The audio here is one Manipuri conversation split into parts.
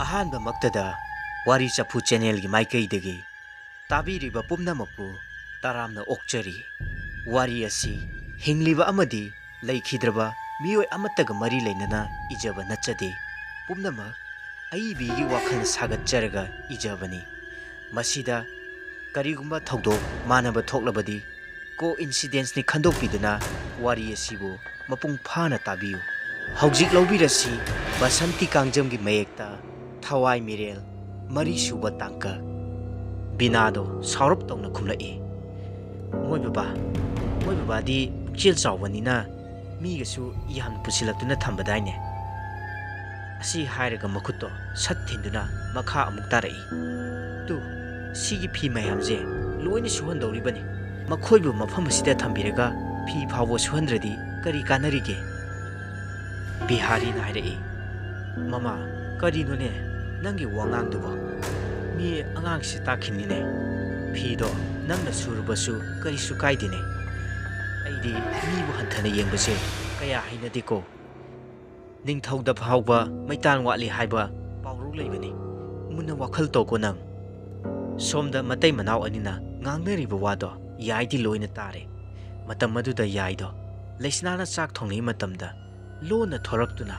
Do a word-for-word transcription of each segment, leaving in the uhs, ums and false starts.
ꯑꯍꯥꯟꯕꯃꯛꯇꯗ ꯋꯥꯔꯤ ꯆꯐꯨ ꯆꯦꯅꯦꯜꯒꯤ ꯃꯥꯏꯀꯩꯗꯒꯤ ꯇꯥꯕꯤꯔꯤꯕ ꯄꯨꯝꯅꯃꯛꯄꯨ ꯇꯔꯥꯝꯅ ꯑꯣꯛꯆꯔꯤ꯫ ꯋꯥꯔꯤ ꯑꯁꯤ ꯍꯤꯡꯂꯤꯕ ꯑꯃꯗꯤ ꯂꯩꯈꯤꯗ꯭ꯔꯕ ꯃꯤꯑꯣꯏ ꯑꯃꯠꯇꯒ ꯃꯔꯤ ꯂꯩꯅꯅ ꯏꯖꯕ ꯅꯠꯆꯗꯦ꯫ ꯄꯨꯝꯅꯃꯛ ꯑꯏꯕꯤꯒꯤ ꯋꯥꯈꯜ ꯁꯥꯒꯠꯆꯔꯒ ꯏꯖꯕꯅꯤ꯫ ꯃꯁꯤꯗ ꯀꯔꯤꯒꯨꯝꯕ ꯊꯧꯗꯣꯛ ꯃꯥꯟꯅꯕ ꯊꯣꯛꯂꯕꯗꯤ, ꯀꯣ ꯏꯟꯁꯤꯗꯦꯟꯁꯅꯤ ꯈꯟꯗꯣꯛꯄꯤꯗꯨꯅ ꯋꯥꯔꯤ ꯑꯁꯤꯕꯨ ꯃꯄꯨꯡ ꯐꯥꯅ ꯇꯥꯕꯤꯌꯨ꯫ ꯍꯧꯖꯤꯛ ꯂꯧꯕꯤꯔꯁꯤ ꯕꯁꯟꯇꯤ ꯀꯥꯡꯖꯝꯒꯤ ꯃꯌꯦꯛꯇ ꯊꯋꯥꯏ ꯃꯤꯔꯦꯜ ꯃꯔꯤꯁꯨꯕ ꯇꯥꯡꯀꯛ꯫ ꯕꯤꯅꯥꯗꯣ ꯁꯥꯎꯔꯞ ꯇꯧꯅ ꯈꯨꯝꯂꯛꯏ, "ꯃꯣꯏ ꯕꯕꯥ, ꯃꯣꯏ ꯕꯕꯥꯗꯤ ꯄꯨꯛꯆꯦꯜ ꯆꯥꯎꯕꯅꯤꯅ ꯃꯤꯒꯁꯨ ꯌꯥꯝ ꯄꯨꯁꯤꯜꯂꯛꯇꯨꯅ ꯊꯝꯕꯗꯥꯏꯅꯦ?" ꯑꯁꯤ ꯍꯥꯏꯔꯒ ꯃꯈꯨꯠꯇꯣ ꯁꯠ ꯊꯤꯟꯗꯨꯅ ꯃꯈꯥ ꯑꯃꯨꯛ ꯇꯥꯔꯛꯏ, "ꯇꯨ, ꯁꯤꯒꯤ ꯐꯤ ꯃꯌꯥꯝꯁꯦ ꯂꯣꯏꯅ ꯁꯨꯍꯟꯗꯧꯔꯤꯕꯅꯤ꯫ ꯃꯈꯣꯏꯕꯨ ꯃꯐꯝ ꯑꯁꯤꯗ ꯊꯝꯕꯤꯔꯒ ꯐꯤ ꯐꯥꯎꯕ ꯁꯨꯍꯟꯗ꯭ꯔꯗꯤ ꯀꯔꯤ ꯀꯥꯟꯅꯔꯤꯒꯦ?" ꯕꯤꯍꯥꯔꯤꯅ ꯍꯥꯏꯔꯛꯏ, "ꯃꯃꯥ, ꯀꯔꯤꯅꯣꯅꯦ ꯅꯪꯒꯤ ꯋꯥꯉꯥꯡꯗꯨꯕꯣ? ꯃꯤ ꯑꯉꯥꯡꯁꯤ ꯇꯥꯛꯈꯤꯅꯤꯅꯦ꯫ ꯐꯤꯗꯣ ꯅꯪꯅ ꯁꯨꯔꯕꯁꯨ ꯀꯔꯤꯁꯨ ꯀꯥꯏꯗꯦꯅꯦ꯫ ꯑꯩꯗꯤ ꯃꯤꯕꯨ ꯍꯟꯊꯅ ꯌꯦꯡꯕꯁꯦ ꯀꯌꯥ ꯍꯩꯅꯗꯦꯀꯣ꯫ ꯅꯤꯡꯊꯧꯗ ꯐꯥꯎꯕ ꯃꯩꯇꯥꯟ ꯋꯥꯠꯂꯤ ꯍꯥꯏꯕ ꯄꯥꯎꯔꯧ ꯂꯩꯕꯅꯤ꯫ ꯃꯨꯟꯅ ꯋꯥꯈꯜ ꯇꯧꯀꯣ ꯅꯪ꯫" ꯁꯣꯝꯗ ꯃꯇꯩ ꯃꯅꯥꯎ ꯑꯅꯤꯅ ꯉꯥꯡꯅꯔꯤꯕ ꯋꯥꯗꯣ ꯌꯥꯏꯗꯤ ꯂꯣꯏꯅ ꯇꯥꯔꯦ꯫ ꯃꯇꯝ ꯑꯗꯨꯗ ꯌꯥꯏꯗꯣ ꯂꯩꯁꯅꯥꯅ ꯆꯥꯛ ꯊꯣꯡꯂꯤꯉꯩ ꯃꯇꯝꯗ ꯂꯣꯟꯅ ꯊꯣꯔꯛꯇꯨꯅ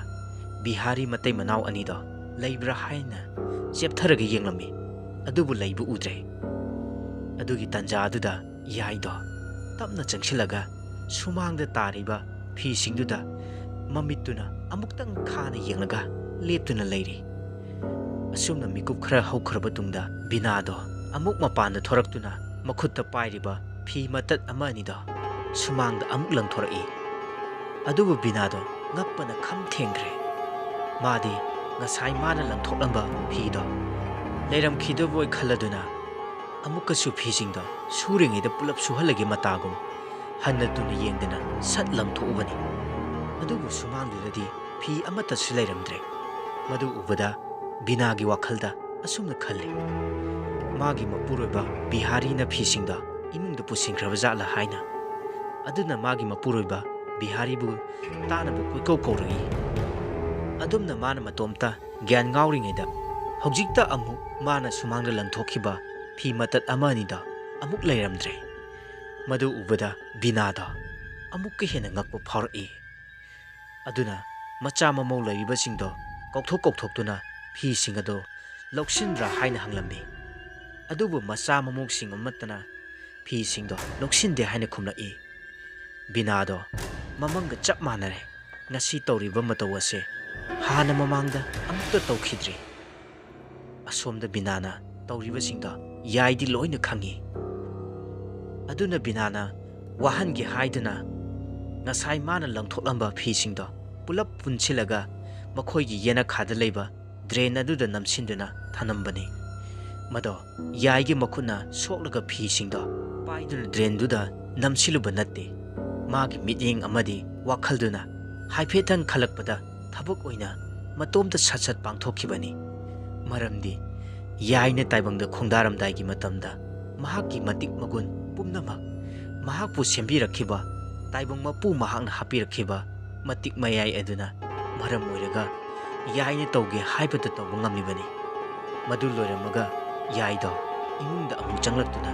ꯕꯤꯍꯥꯔꯤ ꯃꯇꯩ ꯃꯅꯥꯎ ꯑꯅꯤꯗꯣ ꯂꯩꯕ꯭ꯔꯥ ꯍꯥꯏꯅ ꯆꯦꯞꯊꯔꯒ ꯌꯦꯡꯂꯝꯃꯤ꯫ ꯑꯗꯨꯕꯨ ꯂꯩꯕ ꯎꯗ꯭ꯔꯦ꯫ ꯑꯗꯨꯒꯤ ꯇꯥꯟꯖꯥ ꯑꯗꯨꯗ ꯌꯥꯏꯗꯣ ꯇꯞꯅ ꯆꯪꯁꯤꯜꯂꯒ ꯁꯨꯃꯥꯡꯗ ꯇꯥꯔꯤꯕ ꯐꯤꯁꯤꯡꯗꯨꯗ ꯃꯃꯤꯠꯇꯨꯅ ꯑꯃꯨꯛꯇꯪ ꯈꯥꯅ ꯌꯦꯡꯂꯒ ꯂꯦꯞꯇꯨꯅ ꯂꯩꯔꯤ꯫ ꯑꯁꯨꯝꯅ ꯃꯤꯀꯨꯞ ꯈꯔ ꯍꯧꯈ꯭ꯔꯕ ꯇꯨꯡꯗ ꯕꯤꯅꯥꯗꯣ ꯑꯃꯨꯛ ꯃꯄꯥꯟꯗ ꯊꯣꯔꯛꯇꯨꯅ ꯃꯈꯨꯠꯇ ꯄꯥꯏꯔꯤꯕ ꯐꯤ ꯃꯇꯠ ꯑꯃ ꯑꯅꯤꯗꯣ ꯁꯨꯃꯥꯡꯗ ꯑꯃꯨꯛ ꯂꯪꯊꯣꯔꯛꯏ꯫ ꯑꯗꯨꯕꯨ ꯕꯤꯅꯥꯗꯣ ꯉꯛꯄꯅ ꯈꯝ ꯊꯦꯡꯈ꯭ꯔꯦ꯫ ꯃꯥꯗꯤ ꯉꯁꯥꯏ ꯃꯥꯅ ꯂꯪꯊꯣꯛꯂꯝꯕ ꯐꯤꯗꯣ ꯂꯩꯔꯝꯈꯤꯗꯕꯣꯏ ꯈꯜꯂꯗꯨꯅ ꯑꯃꯨꯛꯀꯁꯨ ꯐꯤꯁꯤꯡꯗꯣ ꯁꯨꯔꯤꯉꯩꯗ ꯄꯨꯂꯞ ꯁꯨꯍꯜꯂꯒꯦ ꯃꯇꯥꯒꯨꯝ ꯍꯟꯅ ꯇꯨꯅ ꯌꯦꯡꯗꯅ ꯁꯠ ꯂꯪꯊꯣꯛꯎꯕꯅꯤ꯫ ꯑꯗꯨꯕꯨ ꯁꯨꯃꯥꯡꯗꯨꯗꯗꯤ ꯐꯤ ꯑꯃꯠꯇꯁꯨ ꯂꯩꯔꯝꯗ꯭ꯔꯦ꯫ ꯃꯗꯨ ꯎꯕꯗ ꯕꯤꯅꯥꯒꯤ ꯋꯥꯈꯜꯗ ꯑꯁꯨꯝꯅ ꯈꯜꯂꯤ, "ꯃꯥꯒꯤ ꯃꯄꯨꯔꯣꯏꯕ ꯕꯤꯍꯥꯔꯤꯅ ꯐꯤꯁꯤꯡꯗꯣ ꯏꯃꯨꯡꯗ ꯄꯨꯁꯤꯟꯈ꯭ꯔꯕ ꯖꯥꯠꯂ?" ꯍꯥꯏꯅ꯫ ꯑꯗꯨꯅ ꯃꯥꯒꯤ ꯃꯄꯨꯔꯣꯏꯕ ꯕꯤꯍꯥꯔꯤꯕꯨ ꯇꯥꯅꯕ ꯀꯣꯏꯀꯧ ꯀꯧꯔꯛꯏ꯫ ꯑꯗꯨꯝꯅ ꯃꯥꯅ ꯃꯇꯣꯝꯇ ꯒ꯭ꯌꯥꯟ ꯉꯥꯎꯔꯤꯉꯩꯗ ꯍꯧꯖꯤꯛꯇ ꯑꯃꯨꯛ ꯃꯥꯅ ꯁꯨꯃꯥꯡꯗ ꯂꯪꯊꯣꯛꯈꯤꯕ ꯐꯤ ꯃꯇꯠ ꯑꯃ ꯑꯅꯤꯗꯣ ꯑꯃꯨꯛ ꯂꯩꯔꯝꯗ꯭ꯔꯦ꯫ ꯃꯗꯨ ꯎꯕꯗ ꯕꯤꯅꯥꯗꯣ ꯑꯃꯨꯛꯀ ꯍꯦꯟꯅ ꯉꯛꯄ ꯐꯥꯎꯔꯛꯏ꯫ ꯑꯗꯨꯅ ꯃꯆꯥ ꯃꯃꯧ ꯂꯩꯔꯤꯕꯁꯤꯡꯗꯣ ꯀꯧꯊꯣꯛ ꯀꯧꯊꯣꯛꯇꯨꯅ ꯐꯤꯁꯤꯡ ꯑꯗꯣ ꯂꯧꯁꯤꯟꯕ꯭ꯔꯥ ꯍꯥꯏꯅ ꯍꯪꯂꯝꯃꯤ꯫ ꯑꯗꯨꯕꯨ ꯃꯆꯥ ꯃꯃꯧꯁꯤꯡ ꯑꯃꯠꯇꯅ ꯐꯤꯁꯤꯡꯗꯣ ꯂꯧꯁꯤꯟꯗꯦ ꯍꯥꯏꯅ ꯈꯨꯝꯂꯛꯏ꯫ ꯕꯤꯅꯥꯗꯣ ꯃꯃꯪꯒ ꯆꯞ ꯃꯥꯟꯅꯔꯦ꯫ ꯉꯁꯤ ꯇꯧꯔꯤꯕ ꯃꯇꯧ ꯑꯁꯦ ꯍꯥꯟꯅ ꯃꯃꯥꯡꯗ ꯑꯃꯨꯛꯇ ꯇꯧꯈꯤꯗ꯭ꯔꯤ꯫ ꯑꯁꯣꯝꯗ ꯕꯤꯅꯥꯅ ꯇꯧꯔꯤꯕꯁꯤꯡꯗꯣ ꯌꯥꯏꯗꯤ ꯂꯣꯏꯅ ꯈꯪꯏ꯫ ꯑꯗꯨꯅ ꯕꯤꯅꯥꯅ ꯋꯥꯍꯟꯒꯦ ꯍꯥꯏꯗꯨꯅ ꯉꯁꯥꯏ ꯃꯥꯅ ꯂꯪꯊꯣꯛꯂꯝꯕ ꯐꯤꯁꯤꯡꯗꯣ ꯄꯨꯂꯞ ꯄꯨꯟꯁꯤꯜꯂꯒ ꯃꯈꯣꯏꯒꯤ ꯌꯦꯅꯈꯥꯗ ꯂꯩꯕ ꯗ꯭ꯔꯦꯟ ꯑꯗꯨꯗ ꯅꯝꯁꯤꯟꯗꯨꯅ ꯊꯅꯝꯕꯅꯤ꯫ ꯃꯗꯣ ꯌꯥꯏꯒꯤ ꯃꯈꯨꯠꯅ ꯁꯣꯛꯂꯒ ꯐꯤꯁꯤꯡꯗꯣ ꯄꯥꯏꯗꯨꯅ ꯗ꯭ꯔꯦꯟꯗꯨꯗ ꯅꯝꯁꯤꯜꯂꯨꯕ ꯅꯠꯇꯦ꯫ ꯃꯥꯒꯤ ꯃꯤꯠꯌꯦꯡ ꯑꯃꯗꯤ ꯋꯥꯈꯜꯗꯨꯅ ꯍꯥꯏꯐꯦꯠꯇꯪ ꯈꯜꯂꯛꯄꯗ ꯊꯕꯛ ꯑꯣꯏꯅ ꯃꯇꯣꯝꯇ ꯁꯠ ꯁꯠ ꯄꯥꯡꯊꯣꯛꯈꯤꯕꯅꯤ꯫ ꯃꯔꯝꯗꯤ ꯌꯥꯏꯅ ꯇꯥꯏꯕꯪꯗ ꯈꯣꯡꯗꯥꯔꯝꯗꯥꯏꯒꯤ ꯃꯇꯝꯗ ꯃꯍꯥꯛꯀꯤ ꯃꯇꯤꯛ ꯃꯒꯨꯟ ꯄꯨꯝꯅꯃꯛ, ꯃꯍꯥꯛꯄꯨ ꯁꯦꯝꯕꯤꯔꯛꯈꯤꯕ ꯇꯥꯏꯕꯪ ꯃꯄꯨ ꯃꯍꯥꯛꯅ ꯍꯥꯞꯄꯤꯔꯛꯈꯤꯕ ꯃꯇꯤꯛ ꯃꯌꯥꯏ ꯑꯗꯨꯅ ꯃꯔꯝ ꯑꯣꯏꯔꯒ ꯌꯥꯏꯅ ꯇꯧꯒꯦ ꯍꯥꯏꯕꯗ ꯇꯧꯕ ꯉꯝꯂꯤꯕꯅꯤ꯫ ꯃꯗꯨ ꯂꯣꯏꯔꯝꯃꯒ ꯌꯥꯏꯗꯣ ꯏꯃꯨꯡꯗ ꯑꯃꯨꯛ ꯆꯪꯂꯛꯇꯨꯅ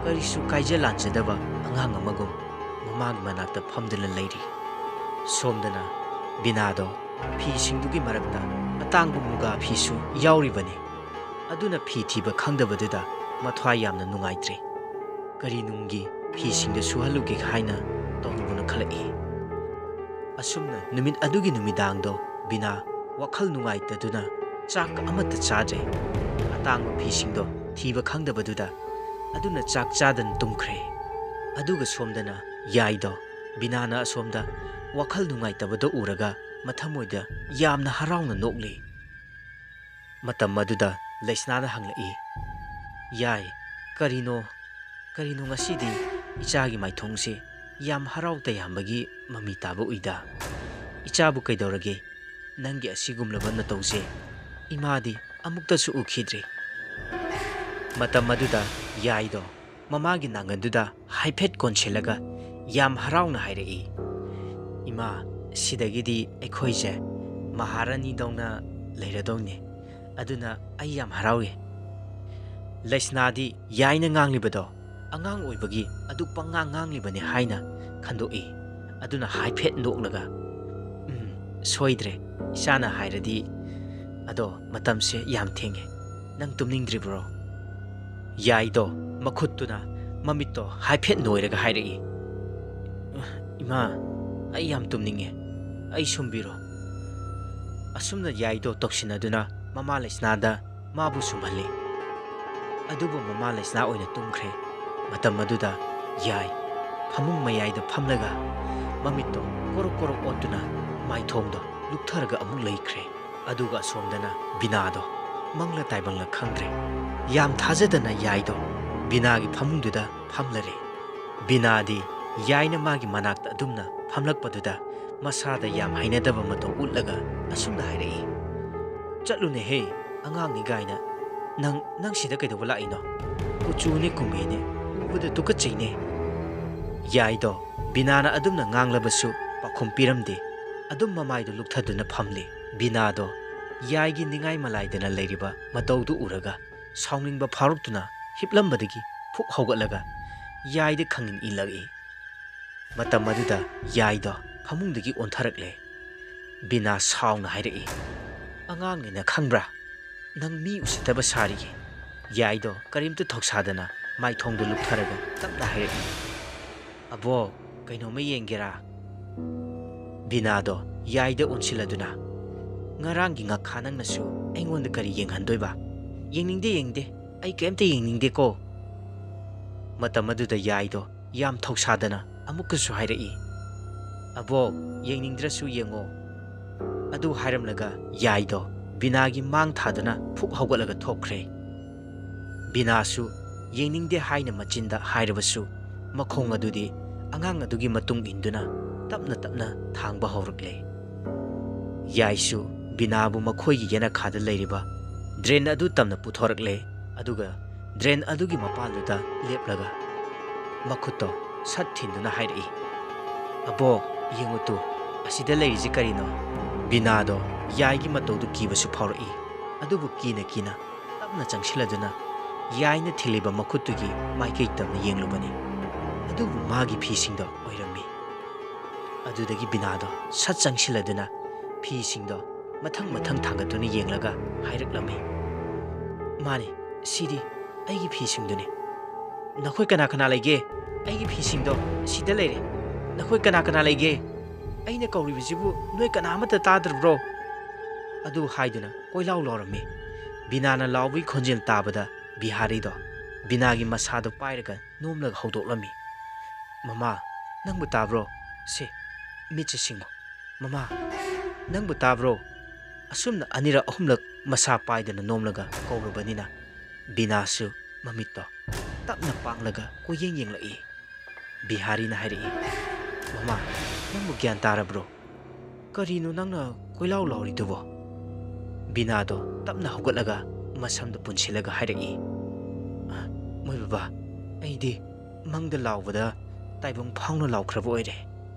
ꯀꯔꯤꯁꯨ ꯀꯥꯏꯖ ꯂꯥꯟꯖꯗꯕ ꯑꯉꯥꯡ ꯑꯃꯒꯨꯝ ꯃꯃꯥꯒꯤ ꯃꯅꯥꯛꯇ ꯐꯝꯗꯨꯅ ꯂꯩꯔꯤ꯫ ꯁꯣꯝꯗꯅ ꯕꯤꯅꯥꯗꯣ ꯐꯤꯁꯤꯡꯗꯨꯒꯤ ꯃꯔꯛꯇ ꯑꯇꯥꯡꯕ ꯃꯨꯒꯥ ꯐꯤꯁꯨ ꯌꯥꯎꯔꯤꯕꯅꯤ꯫ ꯑꯗꯨꯅ ꯐꯤ ꯊꯤꯕ ꯈꯪꯗꯕꯗꯨꯗ ꯃꯊ꯭ꯋꯥꯏ ꯌꯥꯝꯅ ꯅꯨꯡꯉꯥꯏꯇ꯭ꯔꯦ꯫ ꯀꯔꯤ ꯅꯨꯡꯒꯤ ꯐꯤꯁꯤꯡꯗ ꯁꯨꯍꯜꯂꯨꯒꯦ ꯍꯥꯏꯅ ꯇꯧꯅꯨꯅ ꯈꯜꯂꯛꯏ꯫ ꯑꯁꯨꯝꯅ ꯅꯨꯃꯤꯠ ꯑꯗꯨꯒꯤ ꯅꯨꯃꯤꯗꯥꯡꯗꯣ ꯕꯤꯅꯥ ꯋꯥꯈꯜ ꯅꯨꯡꯉꯥꯏꯇꯗꯨꯅ ꯆꯥꯛ ꯑꯃꯠꯇ ꯆꯥꯗ꯭ꯔꯦ꯫ ꯑꯇꯥꯡꯕ ꯐꯤꯁꯤꯡꯗꯣ ꯊꯤꯕ ꯈꯪꯗꯕꯗꯨꯗ ꯑꯗꯨꯅ ꯆꯥꯛ ꯆꯥꯗꯅ ꯇꯨꯝꯈ꯭ꯔꯦ꯫ ꯑꯗꯨꯒ ꯁꯣꯝꯗꯅ ꯌꯥꯏꯗꯣ ꯕꯤꯅꯥꯅ ꯑꯁꯣꯝꯗ ꯋꯥꯈꯜ ꯅꯨꯡꯉꯥꯏꯇꯕꯗꯣ ꯎꯔꯒ ꯃꯊꯃꯣꯏꯗ ꯌꯥꯝꯅ ꯍꯔꯥꯎꯅ ꯅꯣꯛꯂꯤ꯫ ꯃꯇꯝ ꯑꯗꯨꯗ ꯂꯩꯁꯅꯥꯅ ꯍꯪꯂꯛꯏ, "ꯌꯥꯏ, ꯀꯔꯤꯅꯣ, ꯀꯔꯤꯅꯣ ꯉꯁꯤꯗꯤ ꯏꯆꯥꯒꯤ ꯃꯥꯏꯊꯣꯡꯁꯦ ꯌꯥꯝ ꯍꯔꯥꯎ ꯇꯌꯥꯝꯕꯒꯤ ꯃꯃꯤ ꯇꯥꯕ ꯎꯏꯗ? ꯏꯆꯥꯕꯨ ꯀꯩꯗꯧꯔꯒꯦ? ꯅꯪꯒꯤ ꯑꯁꯤꯒꯨꯝꯂꯕ ꯅꯇꯧꯁꯦ ꯏꯃꯥꯗꯤ ꯑꯃꯨꯛꯇꯁꯨ ꯎꯈꯤꯗ꯭ꯔꯤ꯫" ꯃꯇꯝ ꯑꯗꯨꯗ ꯌꯥꯏꯗꯣ ꯃꯃꯥꯒꯤ ꯅꯥꯉꯟꯗꯨꯗ ꯍꯥꯏꯐꯦꯠ ꯀꯣꯟꯁꯤꯜꯂꯒ ꯌꯥꯝ ꯍꯔꯥꯎꯅ ꯍꯥꯏꯔꯛꯏ, "ꯏꯃꯥ, ꯁꯤꯗꯒꯤꯗꯤ ꯑꯩꯈꯣꯏꯁꯦ ꯃꯍꯥꯔꯥꯅꯤꯗꯧꯅ ꯂꯩꯔꯗꯧꯅꯤ꯫ ꯑꯗꯨꯅ ꯑꯩ ꯌꯥꯝ ꯍꯔꯥꯎꯏ꯫ ꯂꯩꯁꯅꯥꯗꯤ ꯌꯥꯏꯅ ꯉꯥꯡꯂꯤꯕꯗꯣ ꯑꯉꯥꯡ ꯑꯣꯏꯕꯒꯤ ꯑꯗꯨ ꯄꯪꯉꯥꯡ ꯉꯥꯡꯂꯤꯕꯅꯤ ꯍꯥꯏꯅ ꯈꯟꯗꯣꯛꯏ꯫ ꯑꯗꯨꯅ ꯍꯥꯏꯐꯦꯠ ꯅꯣꯛꯂꯒ, "ꯎꯝ, ꯁꯣꯏꯗ꯭ꯔꯦ, ꯏꯆꯥꯅ ꯍꯥꯏꯔꯗꯤ꯫ ꯑꯗꯣ ꯃꯇꯝꯁꯦ ꯌꯥꯝ ꯊꯦꯡꯉꯦ꯫ ꯅꯪ ꯇꯨꯝꯅꯤꯡꯗ꯭ꯔꯤꯕ꯭ꯔꯣ?" ꯌꯥꯏꯗꯣ ꯃꯈꯨꯠꯇꯨꯅ ꯃꯃꯤꯠꯇꯣ ꯍꯥꯏꯐꯦꯠ ꯅꯣꯏꯔꯒ ꯍꯥꯏꯔꯛꯏ, "ꯏꯃꯥ, ꯑꯩ ꯌꯥꯝ ꯇꯨꯝꯅꯤꯡꯉꯦ꯫ ꯑꯩ ꯁꯨꯝꯕꯤꯔꯣ꯫" ꯑꯁꯨꯝꯅ ꯌꯥꯏꯗꯣ ꯇꯧꯁꯤꯟꯅꯗꯨꯅ ꯃꯃꯥ ꯂꯩꯁꯅꯥꯗ ꯃꯥꯕꯨ ꯁꯨꯝꯍꯜꯂꯤ꯫ ꯑꯗꯨꯕꯨ ꯃꯃꯥ ꯂꯩꯁꯅꯥ ꯑꯣꯏꯅ ꯇꯨꯝꯈ꯭ꯔꯦ꯫ ꯃꯇꯝ ꯑꯗꯨꯗ ꯌꯥꯏ ꯐꯃꯨꯡ ꯃꯌꯥꯏꯗ ꯐꯝꯂꯒ ꯃꯃꯤꯠꯇꯣ ꯀꯣꯔꯣꯛ ꯀꯣꯔꯣꯛ ꯑꯣꯠꯇꯨꯅ ꯃꯥꯏꯊꯣꯡꯗꯣ ꯂꯨꯛꯊꯔꯒ ꯑꯃꯨꯛ ꯂꯩꯈ꯭ꯔꯦ꯫ ꯑꯗꯨꯒ ꯑꯁꯣꯝꯗꯅ ꯕꯤꯅꯥꯗꯣ ꯃꯪꯂ ꯇꯥꯏꯕꯪꯂ ꯈꯪꯗ꯭ꯔꯦ꯫ ꯌꯥꯝ ꯊꯥꯖꯗꯅ ꯌꯥꯏꯗꯣ ꯕꯤꯅꯥꯒꯤ ꯐꯃꯨꯡꯗꯨꯗ ꯐꯝꯂꯔꯦ꯫ ꯕꯤꯅꯥꯗꯤ ꯌꯥꯏꯅ ꯃꯥꯒꯤ ꯃꯅꯥꯛꯇ ꯑꯗꯨꯝꯅ ꯐꯝꯂꯛꯄꯗꯨꯗ ꯃꯁꯥꯗ ꯌꯥꯝ ꯍꯩꯅꯗꯕ ꯃꯇꯧ ꯎꯠꯂꯒ ꯑꯁꯨꯝꯅ ꯍꯥꯏꯔꯛꯏ, "ꯆꯠꯂꯨꯅꯦꯍꯦ, ꯑꯉꯥꯡꯅꯤ ꯀꯥꯏꯅ꯫ ꯅꯪ, ꯅꯪ ꯁꯤꯗ ꯀꯩꯗꯧꯕ ꯂꯥꯛꯏꯅꯣ? ꯀꯨꯆꯨꯅꯦ ꯀꯨꯃꯦꯟꯅꯦ, ꯎꯕꯗ ꯇꯨꯀꯠꯆꯩꯅꯦ꯫" ꯌꯥꯏꯗꯣ ꯕꯤꯅꯥꯅ ꯑꯗꯨꯝꯅ ꯉꯥꯡꯂꯕꯁꯨ ꯄꯥꯎꯈꯨꯝ ꯄꯤꯔꯝꯗꯦ꯫ ꯑꯗꯨꯝ ꯃꯃꯥꯏꯗꯨ ꯂꯨꯛꯊꯗꯨꯅ ꯐꯝꯂꯤ꯫ ꯕꯤꯅꯥꯗꯣ ꯌꯥꯏꯒꯤ ꯅꯤꯡꯉꯥꯏ ꯃꯂꯥꯏꯗꯅ ꯂꯩꯔꯤꯕ ꯃꯇꯧꯗꯨ ꯎꯔꯒ ꯁꯥꯎꯅꯤꯡꯕ ꯐꯥꯎꯔꯛꯇꯨꯅ ꯍꯤꯞꯂꯝꯕꯗꯒꯤ ꯐꯨꯛ ꯍꯧꯒꯠꯂꯒ ꯌꯥꯏꯗ ꯈꯪꯏꯟ ꯏꯜꯂꯛꯏ꯫ ꯃꯇꯝ ꯑꯗꯨꯗ ꯌꯥꯏꯗꯣ ꯐꯃꯨꯡꯗꯒꯤ ꯑꯣꯟꯊꯔꯛꯂꯦ꯫ ꯕꯤꯅꯥ ꯁꯥꯎꯅ ꯍꯥꯏꯔꯛꯏ, "ꯑꯉꯥꯡꯅꯤꯅ ꯈꯪꯕ꯭ꯔꯥ? ꯅꯪ ꯃꯤ ꯎꯁꯤꯠꯇꯕ ꯁꯥꯔꯤꯌꯦ꯫" ꯌꯥꯏꯗꯣ ꯀꯔꯤꯝꯇ ꯊꯧꯁꯥꯗꯅ ꯃꯥꯏꯊꯣꯡꯗ ꯂꯨꯞꯊꯔꯒ ꯇꯞꯅ ꯍꯥꯏꯔꯛꯏ, "ꯑꯕꯣꯛ, ꯀꯩꯅꯣꯝꯃ ꯌꯦꯡꯒꯦꯔꯥ?" ꯕꯤꯅꯥꯗꯣ ꯌꯥꯏꯗ ꯑꯣꯟꯁꯤꯜꯂꯗꯨꯅ, "ꯉꯔꯥꯡꯒꯤ ꯉꯥꯈꯥ ꯅꯪꯅꯁꯨ ꯑꯩꯉꯣꯟꯗ ꯀꯔꯤ ꯌꯦꯡꯍꯟꯗꯣꯏꯕ? ꯌꯦꯡꯅꯤꯡꯗꯦ, ꯌꯦꯡꯅꯤꯡꯗꯦ꯫ ꯑꯩ ꯀꯩꯝꯇ ꯌꯦꯡꯅꯤꯡꯗꯦꯀꯣ꯫" ꯃꯇꯝ ꯑꯗꯨꯗ ꯌꯥꯏꯗꯣ ꯌꯥꯝ ꯊꯧꯁꯥꯗꯅ ꯑꯃꯨꯛꯀꯁꯨ ꯍꯥꯏꯔꯛꯏ, "ꯑꯕꯣꯛ, ꯌꯦꯡꯅꯤꯡꯗ꯭ꯔꯁꯨ ꯌꯦꯡꯉꯣ꯫" ꯑꯗꯨ ꯍꯥꯏꯔꯝꯂꯒ ꯌꯥꯏꯗꯣ ꯕꯤꯅꯥꯒꯤ ꯃꯥꯡ ꯊꯥꯗꯨꯅ ꯐꯨꯛ ꯍꯧꯒꯠꯂꯒ ꯊꯣꯛꯈ꯭ꯔꯦ꯫ ꯕꯤꯅꯥꯁꯨ ꯌꯦꯡꯅꯤꯡꯗꯦ ꯍꯥꯏꯅ ꯃꯆꯤꯟꯗ ꯍꯥꯏꯔꯕꯁꯨ ꯃꯈꯣꯡ ꯑꯗꯨꯗꯤ ꯑꯉꯥꯡ ꯑꯗꯨꯒꯤ ꯃꯇꯨꯡ ꯏꯟꯗꯨꯅ ꯇꯞꯅ ꯇꯞꯅ ꯊꯥꯡꯕ ꯍꯧꯔꯛꯂꯦ꯫ ꯌꯥꯏꯁꯨ ꯕꯤꯅꯥꯕꯨ ꯃꯈꯣꯏꯒꯤ ꯌꯦꯅꯈꯥꯗ ꯂꯩꯔꯤꯕ drain ꯑꯗꯨ ꯇꯝꯅ ꯄꯨꯊꯣꯔꯛꯂꯦ, ꯑꯗꯨꯒ drain ꯑꯗꯨꯒꯤ ꯃꯄꯥꯟꯗꯨꯗ ꯂꯦꯞꯂꯒ ꯃꯈꯨꯠꯇꯣ ꯁꯠ ꯊꯤꯟꯗꯨꯅ ꯍꯥꯏꯔꯛꯏ, "ꯑꯕꯣꯛ, ꯌꯦꯡꯉꯨ ꯇꯨ, ꯑꯁꯤꯗ ꯂꯩꯔꯤꯁꯤ ꯀꯔꯤꯅꯣ?" ꯕꯤꯅꯥꯗꯣ ꯌꯥꯏꯒꯤ ꯃꯇꯧꯗꯨ ꯀꯤꯕꯁꯨ ꯐꯥꯎꯔꯛꯏ꯫ ꯑꯗꯨꯕꯨ ꯀꯤꯅ ꯀꯤꯅ ꯇꯞꯅ ꯆꯪꯁꯤꯜꯂꯗꯨꯅ ꯌꯥꯏꯅ ꯊꯤꯜꯂꯤꯕ ꯃꯈꯨꯠꯇꯨꯒꯤ ꯃꯥꯏꯀꯩ ꯇꯝꯅ ꯌꯦꯡꯂꯨꯕꯅꯤ꯫ ꯑꯗꯨꯕꯨ ꯃꯥꯒꯤ ꯐꯤꯁꯤꯡꯗꯣ ꯑꯣꯏꯔꯝꯃꯤ꯫ ꯑꯗꯨꯗꯒꯤ ꯕꯤꯅꯥꯗꯣ ꯁꯠ ꯆꯪꯁꯤꯜꯂꯗꯨꯅ ꯐꯤꯁꯤꯡꯗꯣ ꯃꯊꯪ ꯃꯊꯪ ꯊꯥꯡꯒꯠꯇꯨꯅ ꯌꯦꯡꯂꯒ ꯍꯥꯏꯔꯛꯂꯝꯃꯤ, "ꯃꯥꯅꯤ, ꯁꯤꯗꯤ ꯑꯩꯒꯤ ꯐꯤꯁꯤꯡꯗꯨꯅꯤ꯫ ꯅꯈꯣꯏ ꯀꯅꯥ ꯀꯅꯥ ꯂꯩꯒꯦ? ꯑꯩꯒꯤ ꯐꯤꯁꯤꯡꯗꯣ ꯁꯤꯗ ꯂꯩꯔꯦ꯫ ꯅꯈꯣꯏ ꯀꯅꯥ ꯀꯅꯥ ꯂꯩꯒꯦ? ꯑꯩꯅ ꯀꯧꯔꯤꯕꯁꯤꯕꯨ ꯅꯣꯏ ꯀꯅꯥ ꯑꯃꯠꯇ ꯇꯥꯗ꯭ꯔꯕ꯭ꯔꯣ?" ꯑꯗꯨ ꯍꯥꯏꯗꯨꯅ ꯀꯣꯏꯂꯥꯎ ꯂꯥꯎꯔꯝꯃꯤ꯫ ꯕꯤꯅꯥꯅ ꯂꯥꯎꯕꯒꯤ ꯈꯣꯟꯖꯦꯜ ꯇꯥꯕꯗ ꯕꯤꯍꯥꯔꯤꯗꯣ ꯕꯤꯅꯥꯒꯤ ꯃꯁꯥꯗꯣ ꯄꯥꯏꯔꯒ ꯅꯣꯝꯂꯒ ꯍꯧꯗꯣꯛꯂꯝꯃꯤ꯫ "ꯃꯃꯥ, ꯅꯪꯕꯨ ꯇꯥꯕ꯭ꯔꯣ? ꯁꯦ, ꯃꯤꯠꯁꯦ ꯁꯤꯡꯉꯣ꯫ ꯃꯃꯥ, ꯅꯪꯕꯨ ꯇꯥꯕ꯭ꯔꯣ?" ꯑꯁꯨꯝꯅ ꯑꯅꯤꯔꯛ ꯑꯍꯨꯝꯂꯛ ꯃꯁꯥ ꯄꯥꯏꯗꯅ ꯅꯣꯝꯂꯒ ꯀꯧꯔꯕꯅꯤꯅ ꯕꯤꯅꯥꯁꯨ ꯃꯃꯤꯠꯇꯣ ꯇꯞꯅ ꯄꯥꯡꯂꯒ ꯀꯣꯏꯌꯦꯡ ꯌꯦꯡꯂꯛꯏ꯫ ꯕꯤꯍꯥꯔꯤꯅ ꯍꯥꯏꯔꯛꯏ, "ꯃꯃꯥ, ꯅꯪꯕꯨ ꯒ꯭ꯌꯥꯟ ꯇꯥꯔꯕ꯭ꯔꯣ? ꯀꯔꯤꯅꯣ ꯅꯪꯅ ꯀꯣꯏꯂꯥꯎ ꯂꯥꯎꯔꯤꯗꯨꯕꯣ?" ꯕꯤꯅꯥꯗꯣ ꯇꯞꯅ ꯍꯧꯒꯠꯂꯒ ꯃꯁꯝꯗꯣ ꯄꯨꯟꯁꯤꯜꯂꯒ ꯍꯥꯏꯔꯛꯏ, "ꯑ, ꯃꯣꯏ ꯕꯕꯥ, ꯑꯩꯗꯤ ꯃꯪꯗ ꯂꯥꯎꯕꯗ ꯇꯥꯏꯕꯪ ꯐꯥꯎꯅ ꯂꯥꯎꯈ꯭ꯔꯕ ꯑꯣꯏꯔꯦ꯫"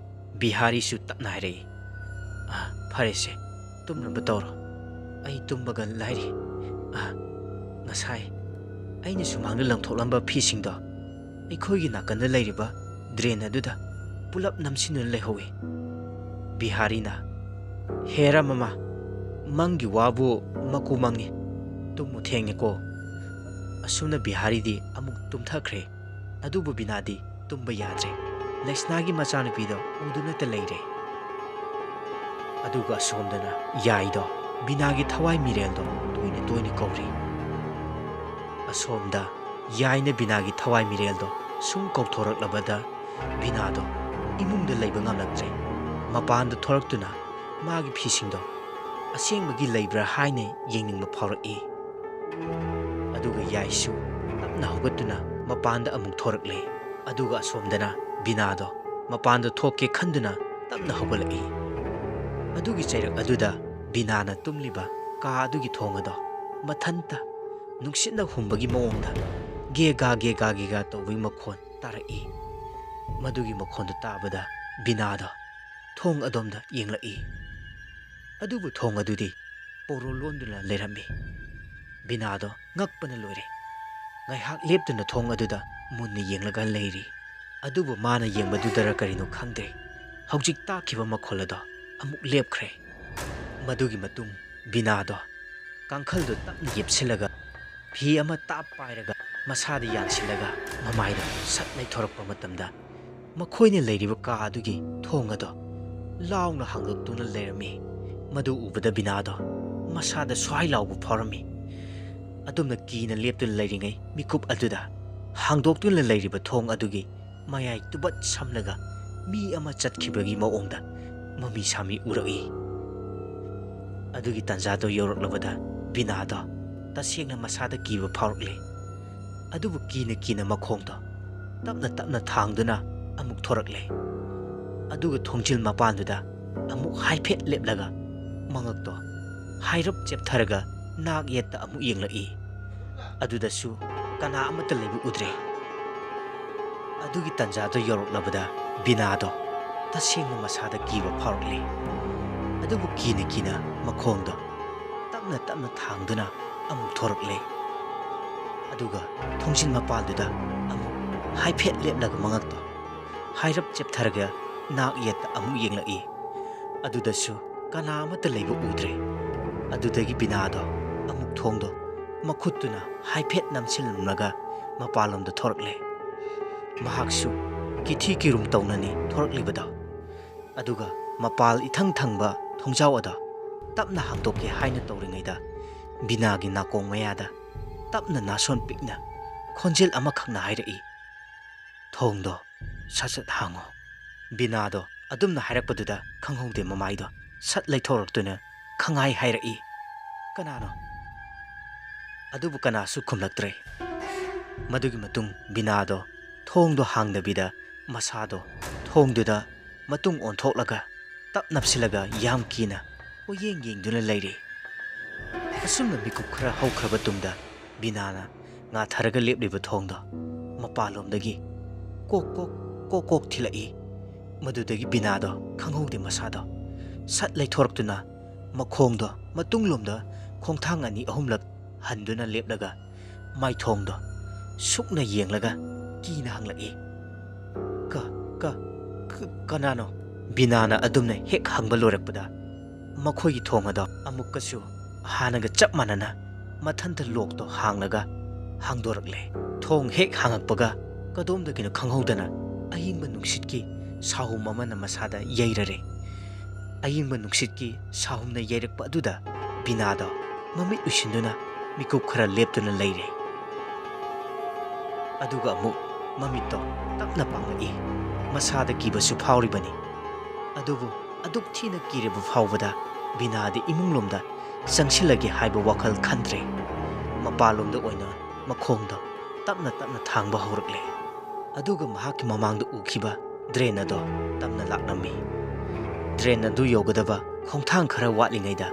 ꯕꯤꯍꯥꯔꯤꯁꯨ ꯇꯞꯅ ꯍꯥꯏꯔꯛꯏ, "ꯑ, ꯐꯔꯦꯁꯦ, ꯇꯨꯝꯅꯕ ꯇꯧꯔꯣ꯫ ꯑꯩ ꯇꯨꯝꯕꯒ ꯂꯥꯏꯔꯤ꯫ ꯑ, ꯉꯁꯥꯏ ꯑꯩꯅ ꯁꯨꯃꯥꯡꯗ ꯂꯪꯊꯣꯛꯂꯝꯕ ꯐꯤꯁꯤꯡꯗꯣ ꯑꯩꯈꯣꯏꯒꯤ ꯅꯥꯀꯟꯗ ꯂꯩꯔꯤꯕ ꯗ꯭ꯔꯦꯟ ꯑꯗꯨꯗ ꯄꯨꯂꯞ ꯅꯝꯁꯤꯟꯗꯨꯅ ꯂꯩꯍꯧꯏ꯫" ꯕꯤꯍꯥꯔꯤꯅ, "ꯍꯦꯔꯥ ꯃꯃꯥ, ꯃꯪꯒꯤ ꯋꯥꯕꯨ ꯃꯀꯨ ꯃꯪꯉꯤ꯫ ꯇꯨꯝꯃꯨ ꯊꯦꯡꯉꯦꯀꯣ꯫" ꯑꯁꯨꯝꯅ ꯕꯤꯍꯥꯔꯤꯗꯤ ꯑꯃꯨꯛ ꯇꯨꯝꯊꯈ꯭ꯔꯦ꯫ ꯑꯗꯨꯕꯨ ꯕꯤꯅꯥꯗꯤ ꯇꯨꯝꯕ ꯌꯥꯗ꯭ꯔꯦ꯫ ꯂꯩꯁꯅꯥꯒꯤ ꯃꯆꯥꯅꯨꯄꯤꯗꯣ ꯎꯗꯨꯅꯇ ꯂꯩꯔꯦ꯫ ꯑꯗꯨꯒ ꯑꯁꯣꯝꯗꯅ ꯌꯥꯏꯗꯣ ꯕꯤꯅꯥꯒꯤ ꯊꯋꯥꯏ ꯃꯤꯔꯦꯜꯗꯣ ꯇꯣꯏꯅ ꯇꯣꯏꯅ ꯀꯧꯔꯤ꯫ ꯑꯁꯣꯝꯗ ꯌꯥꯏꯅ ꯕꯤꯅꯥꯒꯤ ꯊꯋꯥꯏ ꯃꯤꯔꯦꯜꯗꯣ ꯁꯨꯝ ꯀꯧꯊꯣꯔꯛꯂꯕꯗ ꯕꯤꯅꯥꯗꯣ ꯏꯃꯨꯡꯗ ꯂꯩꯕ ꯉꯝꯂꯛꯇ꯭ꯔꯦ꯫ ꯃꯄꯥꯟꯗ ꯊꯣꯔꯛꯇꯨꯅ ꯃꯥꯒꯤ ꯐꯤꯁꯤꯡꯗꯣ ꯑꯁꯦꯡꯕꯒꯤ ꯂꯩꯕ꯭ꯔꯥ ꯍꯥꯏꯅ ꯌꯦꯡꯅꯤꯡꯕ ꯐꯥꯎꯔꯛꯏ꯫ ꯑꯗꯨꯒ ꯌꯥꯏꯁꯨ ꯇꯞꯅ ꯍꯧꯒꯠꯇꯨꯅ ꯃꯄꯥꯟꯗ ꯑꯃꯨꯛ ꯊꯣꯔꯛꯂꯦ꯫ ꯑꯗꯨꯒ ꯑꯁꯣꯝꯗꯅ ꯕꯤꯅꯥꯗꯣ ꯃꯄꯥꯟꯗ ꯊꯣꯛꯀꯦ ꯈꯟꯗꯨꯅ ꯇꯞꯅ ꯍꯧꯒꯠꯂꯛꯏ꯫ ꯑꯗꯨꯒꯤ ꯆꯩꯔꯛ ꯑꯗꯨꯗ ꯕꯤꯅꯥꯅ ꯇꯨꯝꯂꯤꯕ ꯀꯥ ꯑꯗꯨꯒꯤ ꯊꯣꯡ ꯑꯗꯣ ꯃꯊꯟꯇ ꯅꯨꯡꯁꯤꯠꯅ ꯍꯨꯝꯕꯒꯤ ꯃꯑꯣꯡꯗ ꯒꯦꯒꯥ ꯒꯦꯒꯥ ꯒꯦꯒꯥ ꯇꯧꯕꯒꯤ ꯃꯈꯣꯟ ꯇꯥꯔꯛꯏ꯫ ꯃꯗꯨꯒꯤ ꯃꯈꯣꯟꯗꯨ ꯇꯥꯕꯗ ꯕꯤꯅꯥꯗꯣ ꯊꯣꯡ ꯑꯗꯣꯝꯗ ꯌꯦꯡꯂꯛꯏ꯫ ꯑꯗꯨꯕꯨ ꯊꯣꯡ ꯑꯗꯨꯗꯤ ꯄꯣꯔꯣ ꯂꯣꯟꯗꯨꯅ ꯂꯩꯔꯝꯃꯤ꯫ ꯕꯤꯅꯥꯗꯣ ꯉꯛꯄꯅ ꯂꯣꯏꯔꯦ꯫ ꯉꯥꯏꯍꯥꯛ ꯂꯦꯞꯇꯨꯅ ꯊꯣꯡ ꯑꯗꯨꯗ ꯃꯨꯟꯅ ꯌꯦꯡꯂꯒ ꯂꯩꯔꯤ꯫ ꯑꯗꯨꯕꯨ ꯃꯥꯅ ꯌꯦꯡꯕꯗꯨꯗꯔ ꯀꯔꯤꯅꯣ ꯈꯪꯗꯦ, ꯍꯧꯖꯤꯛ ꯇꯥꯈꯤꯕ ꯃꯈꯣꯜ ꯑꯗꯣ ꯑꯃꯨꯛ ꯂꯦꯞꯈ꯭ꯔꯦ꯫ ꯃꯗꯨꯒꯤ ꯃꯇꯨꯡ ꯕꯤꯅꯥꯗꯣ ꯀꯥꯡꯈꯜꯗꯨ ꯇꯞꯅ ꯌꯦꯞꯁꯤꯜꯂꯒ ꯐꯤ ꯑꯃ ꯇꯥꯞ ꯄꯥꯏꯔꯒ ꯃꯁꯥꯗ ꯌꯥꯟꯁꯤꯜꯂꯒ ꯃꯃꯥꯏꯗ ꯁꯠ ꯂꯩꯊꯣꯔꯛꯄ ꯃꯇꯝꯗ, ꯃꯈꯣꯏꯅ ꯂꯩꯔꯤꯕ ꯀꯥ ꯑꯗꯨꯒꯤ ꯊꯣꯡ ꯑꯗꯣ ꯂꯥꯎꯅ ꯍꯥꯡꯗꯣꯛꯇꯨꯅ ꯂꯩꯔꯝꯃꯤ꯫ ꯃꯗꯨ ꯎꯕꯗ ꯕꯤꯅꯥꯗꯣ ꯃꯁꯥꯗ ꯁ꯭ꯋꯥꯏ ꯂꯥꯎꯕ ꯐꯥꯎꯔꯝꯃꯤ꯫ ꯑꯗꯨꯝꯅ ꯀꯤꯅ ꯂꯦꯞꯇꯨꯅ ꯂꯩꯔꯤꯉꯩ ꯃꯤꯀꯨꯞ ꯑꯗꯨꯗ ꯍꯥꯡꯗꯣꯛꯇꯨꯅ ꯂꯩꯔꯤꯕ ꯊꯣꯡ ꯑꯗꯨꯒꯤ ꯃꯌꯥꯏ ꯇꯨꯕꯠ ꯁꯝꯂꯒ ꯃꯤ ꯑꯃ ꯆꯠꯈꯤꯕꯒꯤ ꯃꯑꯣꯡꯗ ꯃꯃꯤ ꯁꯥꯃꯤ ꯎꯔꯛꯏ꯫ ꯑꯗꯨꯒꯤ ꯇꯥꯟꯖꯥꯗꯣ ꯌꯧꯔꯛꯂꯕꯗ ꯕꯤꯅꯥꯗꯣ ꯇꯁꯦꯡꯅ ꯃꯁꯥꯗ ꯀꯤꯕ ꯐꯥꯎꯔꯛꯂꯦ꯫ ꯑꯗꯨꯕꯨ ꯀꯤꯅ ꯀꯤꯅ ꯃꯈꯣꯡꯗꯣ ꯇꯞꯅ ꯇꯞꯅ ꯊꯥꯡꯗꯨꯅ ꯑꯃꯨꯛ ꯊꯣꯔꯛꯂꯦ꯫ ꯑꯗꯨꯒ ꯊꯣꯡꯖꯤꯜ ꯃꯄꯥꯟꯗꯨꯗ ꯑꯃꯨꯛ ꯍꯥꯏꯐꯦꯠ ꯂꯦꯞꯂꯒ ꯃꯉꯛꯇꯣ ꯍꯥꯏꯔꯞ ꯆꯦꯞꯊꯔꯒ ꯅꯥꯛ ꯌꯦꯠꯇ ꯑꯃꯨꯛ ꯌꯦꯡꯂꯛꯏ꯫ ꯑꯗꯨꯗꯁꯨ ꯀꯅꯥ ꯑꯃꯠꯇ ꯂꯩꯕ ꯎꯗ꯭ꯔꯦ꯫ ꯑꯗꯨꯒꯤ ꯇꯥꯟꯖꯥꯗꯣ ꯌꯧꯔꯛꯂꯕꯗ ꯕꯤꯅꯥꯗꯣ ꯇꯁꯦꯡꯅ ꯃꯁꯥꯗ ꯀꯤꯕ ꯐꯥꯎꯔꯛꯂꯦ꯫ ꯑꯗꯨꯕꯨ ꯀꯤꯅ ꯀꯤꯅ ꯃꯈꯣꯡꯗꯣ ꯇꯞꯅ ꯇꯞꯅ ꯊꯥꯡꯗꯨꯅ ꯑꯃꯨꯛ ꯊꯣꯔꯛꯂꯦ꯫ ꯑꯗꯨꯒ ꯊꯣꯡꯖꯤꯟ ꯃꯄꯥꯜꯗꯨꯗ ꯑꯃꯨꯛ ꯍꯥꯏꯐꯦꯠ ꯂꯦꯞꯂꯒ ꯃꯉꯛꯇꯣ ꯍꯥꯏꯔꯞ ꯆꯦꯞꯊꯔꯒ ꯅꯥꯛ ꯌꯦꯠꯇ ꯑꯃꯨꯛ ꯌꯦꯡꯂꯛꯏ꯫ ꯑꯗꯨꯗꯁꯨ ꯀꯅꯥ ꯑꯃꯠꯇ ꯂꯩꯕ ꯎꯗ꯭ꯔꯦ꯫ ꯑꯗꯨꯗꯒꯤ ꯕꯤꯅꯥꯗꯣ ꯑꯃꯨꯛ ꯊꯣꯡꯗꯣ ꯃꯈꯨꯠꯇꯨꯅ ꯍꯥꯏꯐꯦꯠ ꯅꯝꯁꯤꯜꯂꯝꯂꯒ ꯃꯄꯥꯟꯂꯣꯝꯗ ꯊꯣꯔꯛꯂꯦ꯫ ꯃꯍꯥꯛꯁꯨ ꯀꯤꯊꯤ ꯀꯤꯔꯨꯝ ꯇꯧꯅꯅꯤ ꯊꯣꯔꯛꯂꯤꯕꯗꯣ꯫ ꯑꯗꯨꯒ ꯃꯄꯥꯜ ꯏꯊꯪ ꯊꯪꯕ ꯊꯣꯡꯖꯥꯎ ꯑꯗꯣ ꯇꯞꯅ ꯍꯥꯡꯗꯣꯛꯀꯦ ꯍꯥꯏꯅ ꯇꯧꯔꯤꯉꯩꯗ ꯕꯤꯅꯥꯒꯤ ꯅꯥꯀꯣꯡ ꯃꯌꯥꯗ ꯇꯞꯅ ꯅꯥꯁꯣꯟ ꯄꯤꯛꯅ ꯈꯣꯟꯖꯦꯜ ꯑꯃꯈꯛꯅ ꯍꯥꯏꯔꯛꯏ, "ꯊꯣꯡꯗꯣ ꯁꯠ ꯁꯠ ꯍꯥꯡꯉꯣ"꯫ ꯕꯤꯅꯥꯗꯣ ꯑꯗꯨꯝꯅ ꯍꯥꯏꯔꯛꯄꯗꯨꯗ ꯈꯪꯍꯧꯗꯦ ꯃꯃꯥꯏꯗꯣ ꯁꯠ ꯂꯩꯊꯣꯔꯛꯇꯨꯅ ꯈꯪꯍꯥꯏ ꯍꯥꯏꯔꯛꯏ, "ꯀꯅꯥꯅꯣ?" ꯑꯗꯨꯕꯨ ꯀꯅꯥꯁꯨ ꯈꯨꯝꯂꯛꯇ꯭ꯔꯦ꯫ ꯃꯗꯨꯒꯤ ꯃꯇꯨꯡ ꯕꯤꯅꯥꯗꯣ ꯊꯣꯡꯗꯣ ꯍꯥꯡꯗꯕꯤꯗ ꯃꯁꯥꯗꯣ ꯊꯣꯡꯗꯨꯗ ꯃꯇꯨꯡ ꯑꯣꯟꯊꯣꯛꯂꯒ ꯇꯞ ꯅꯞꯁꯤꯜꯂꯒ ꯌꯥꯝ ꯀꯤꯅ ꯀꯣꯏꯌꯦꯡ ꯌꯦꯡꯗꯨꯅ ꯂꯩꯔꯤ꯫ ꯑꯁꯨꯝꯅ ꯃꯤꯀꯨꯞ ꯈꯔ ꯍꯧꯈ꯭ꯔꯕ ꯇꯨꯡꯗ ꯕꯤꯅꯥꯅ ꯉꯥꯊꯔꯒ ꯂꯦꯞꯂꯤꯕ ꯊꯣꯡꯗꯣ ꯃꯄꯥꯟꯂꯣꯝꯗꯒꯤ ꯀꯣꯛ ꯀꯣꯛ ꯀꯣꯛ ꯀꯣꯛ ꯊꯤꯜꯂꯛꯏ꯫ ꯃꯗꯨꯗꯒꯤ ꯕꯤꯅꯥꯗꯣ ꯈꯪꯍꯧꯗꯦ ꯃꯁꯥꯗꯣ ꯁꯠ ꯂꯩꯊꯣꯔꯛꯇꯨꯅ ꯃꯈꯣꯡꯗꯣ ꯃꯇꯨꯡꯂꯣꯝꯗ ꯈꯣꯡꯊꯥꯡ ꯑꯅꯤ ꯑꯍꯨꯝꯂꯛ ꯍꯟꯗꯨꯅ ꯂꯦꯞꯂꯒ ꯃꯥꯏꯊꯣꯡꯗꯣ ꯁꯨꯛꯅ ꯌꯦꯡꯂꯒ ꯀꯤꯅ ꯍꯪꯂꯛꯏ, "ꯀ, ꯀ, ꯀ-, ꯀꯅꯥꯅꯣ?" ꯕꯤꯅꯥꯅ ꯑꯗꯨꯝꯅ ꯍꯦꯛ ꯍꯪꯕ ꯂꯣꯏꯔꯛꯄꯗ ꯃꯈꯣꯏꯒꯤ ꯊꯣꯡ ꯑꯗꯣ ꯑꯃꯨꯛꯀꯁꯨ ꯍꯥꯟꯅꯒ ꯆꯞ ꯃꯥꯟꯅꯅ ꯃꯊꯟꯇ ꯂꯣꯛꯇꯣ ꯍꯥꯡꯂꯒ ꯍꯥꯡꯗꯣꯔꯛꯂꯦ꯫ ꯊꯣꯡ ꯍꯦꯛ ꯍꯥꯡꯉꯛꯄꯒ ꯀꯗꯣꯝꯗꯒꯤꯅꯣ ꯈꯪꯍꯧꯗꯅ ꯑꯏꯪꯕ ꯅꯨꯡꯁꯤꯠꯀꯤ ꯁꯥꯍꯨꯝ ꯑꯃꯅ ꯃꯁꯥꯗ ꯌꯩꯔꯔꯦ꯫ ꯑꯏꯪꯕ ꯅꯨꯡꯁꯤꯠꯀꯤ ꯁꯥꯍꯨꯝꯅ ꯌꯩꯔꯛꯄ ꯑꯗꯨꯗ ꯕꯤꯅꯥꯗꯣ ꯃꯃꯤꯠ ꯎꯏꯁꯤꯟꯗꯨꯅ ꯃꯤꯀꯨꯞ ꯈꯔ ꯂꯦꯞꯇꯨꯅ ꯂꯩꯔꯦ꯫ ꯑꯗꯨꯒ ꯑꯃꯨꯛ ꯃꯃꯤꯠꯇꯣ ꯇꯞꯅ ꯄꯥꯡꯂꯛꯏ꯫ ꯃꯁꯥꯗ ꯀꯤꯕꯁꯨ ꯐꯥꯎꯔꯤꯕꯅꯤ꯫ ꯑꯗꯨꯕꯨ ꯑꯗꯨꯛ ꯊꯤꯅ ꯀꯤꯔꯕ ꯐꯥꯎꯕꯗ ꯕꯤꯅꯥꯗꯤ ꯏꯃꯨꯡꯂꯣꯝꯗ ꯆꯪꯁꯤꯜꯂꯒꯦ ꯍꯥꯏꯕ ꯋꯥꯈꯜ ꯈꯟꯗ꯭ꯔꯦ꯫ ꯃꯄꯥꯟꯂꯣꯝꯗ ꯑꯣꯏꯅ ꯃꯈꯣꯡꯗꯣ ꯇꯞꯅ ꯇꯞꯅ ꯊꯥꯡꯕ ꯍꯧꯔꯛꯂꯦ꯫ ꯑꯗꯨꯒ ꯃꯍꯥꯛꯀꯤ ꯃꯃꯥꯡꯗ ꯎꯈꯤꯕ ꯗ꯭ꯔꯦꯟ ꯑꯗꯣ ꯇꯞꯅ ꯂꯥꯛꯂꯝꯃꯤ꯫ ꯗ꯭ꯔꯦꯟ ꯑꯗꯨ ꯌꯧꯒꯗꯕ ꯈꯣꯡꯊꯥꯡ ꯈꯔ ꯋꯥꯠꯂꯤꯉꯩꯗ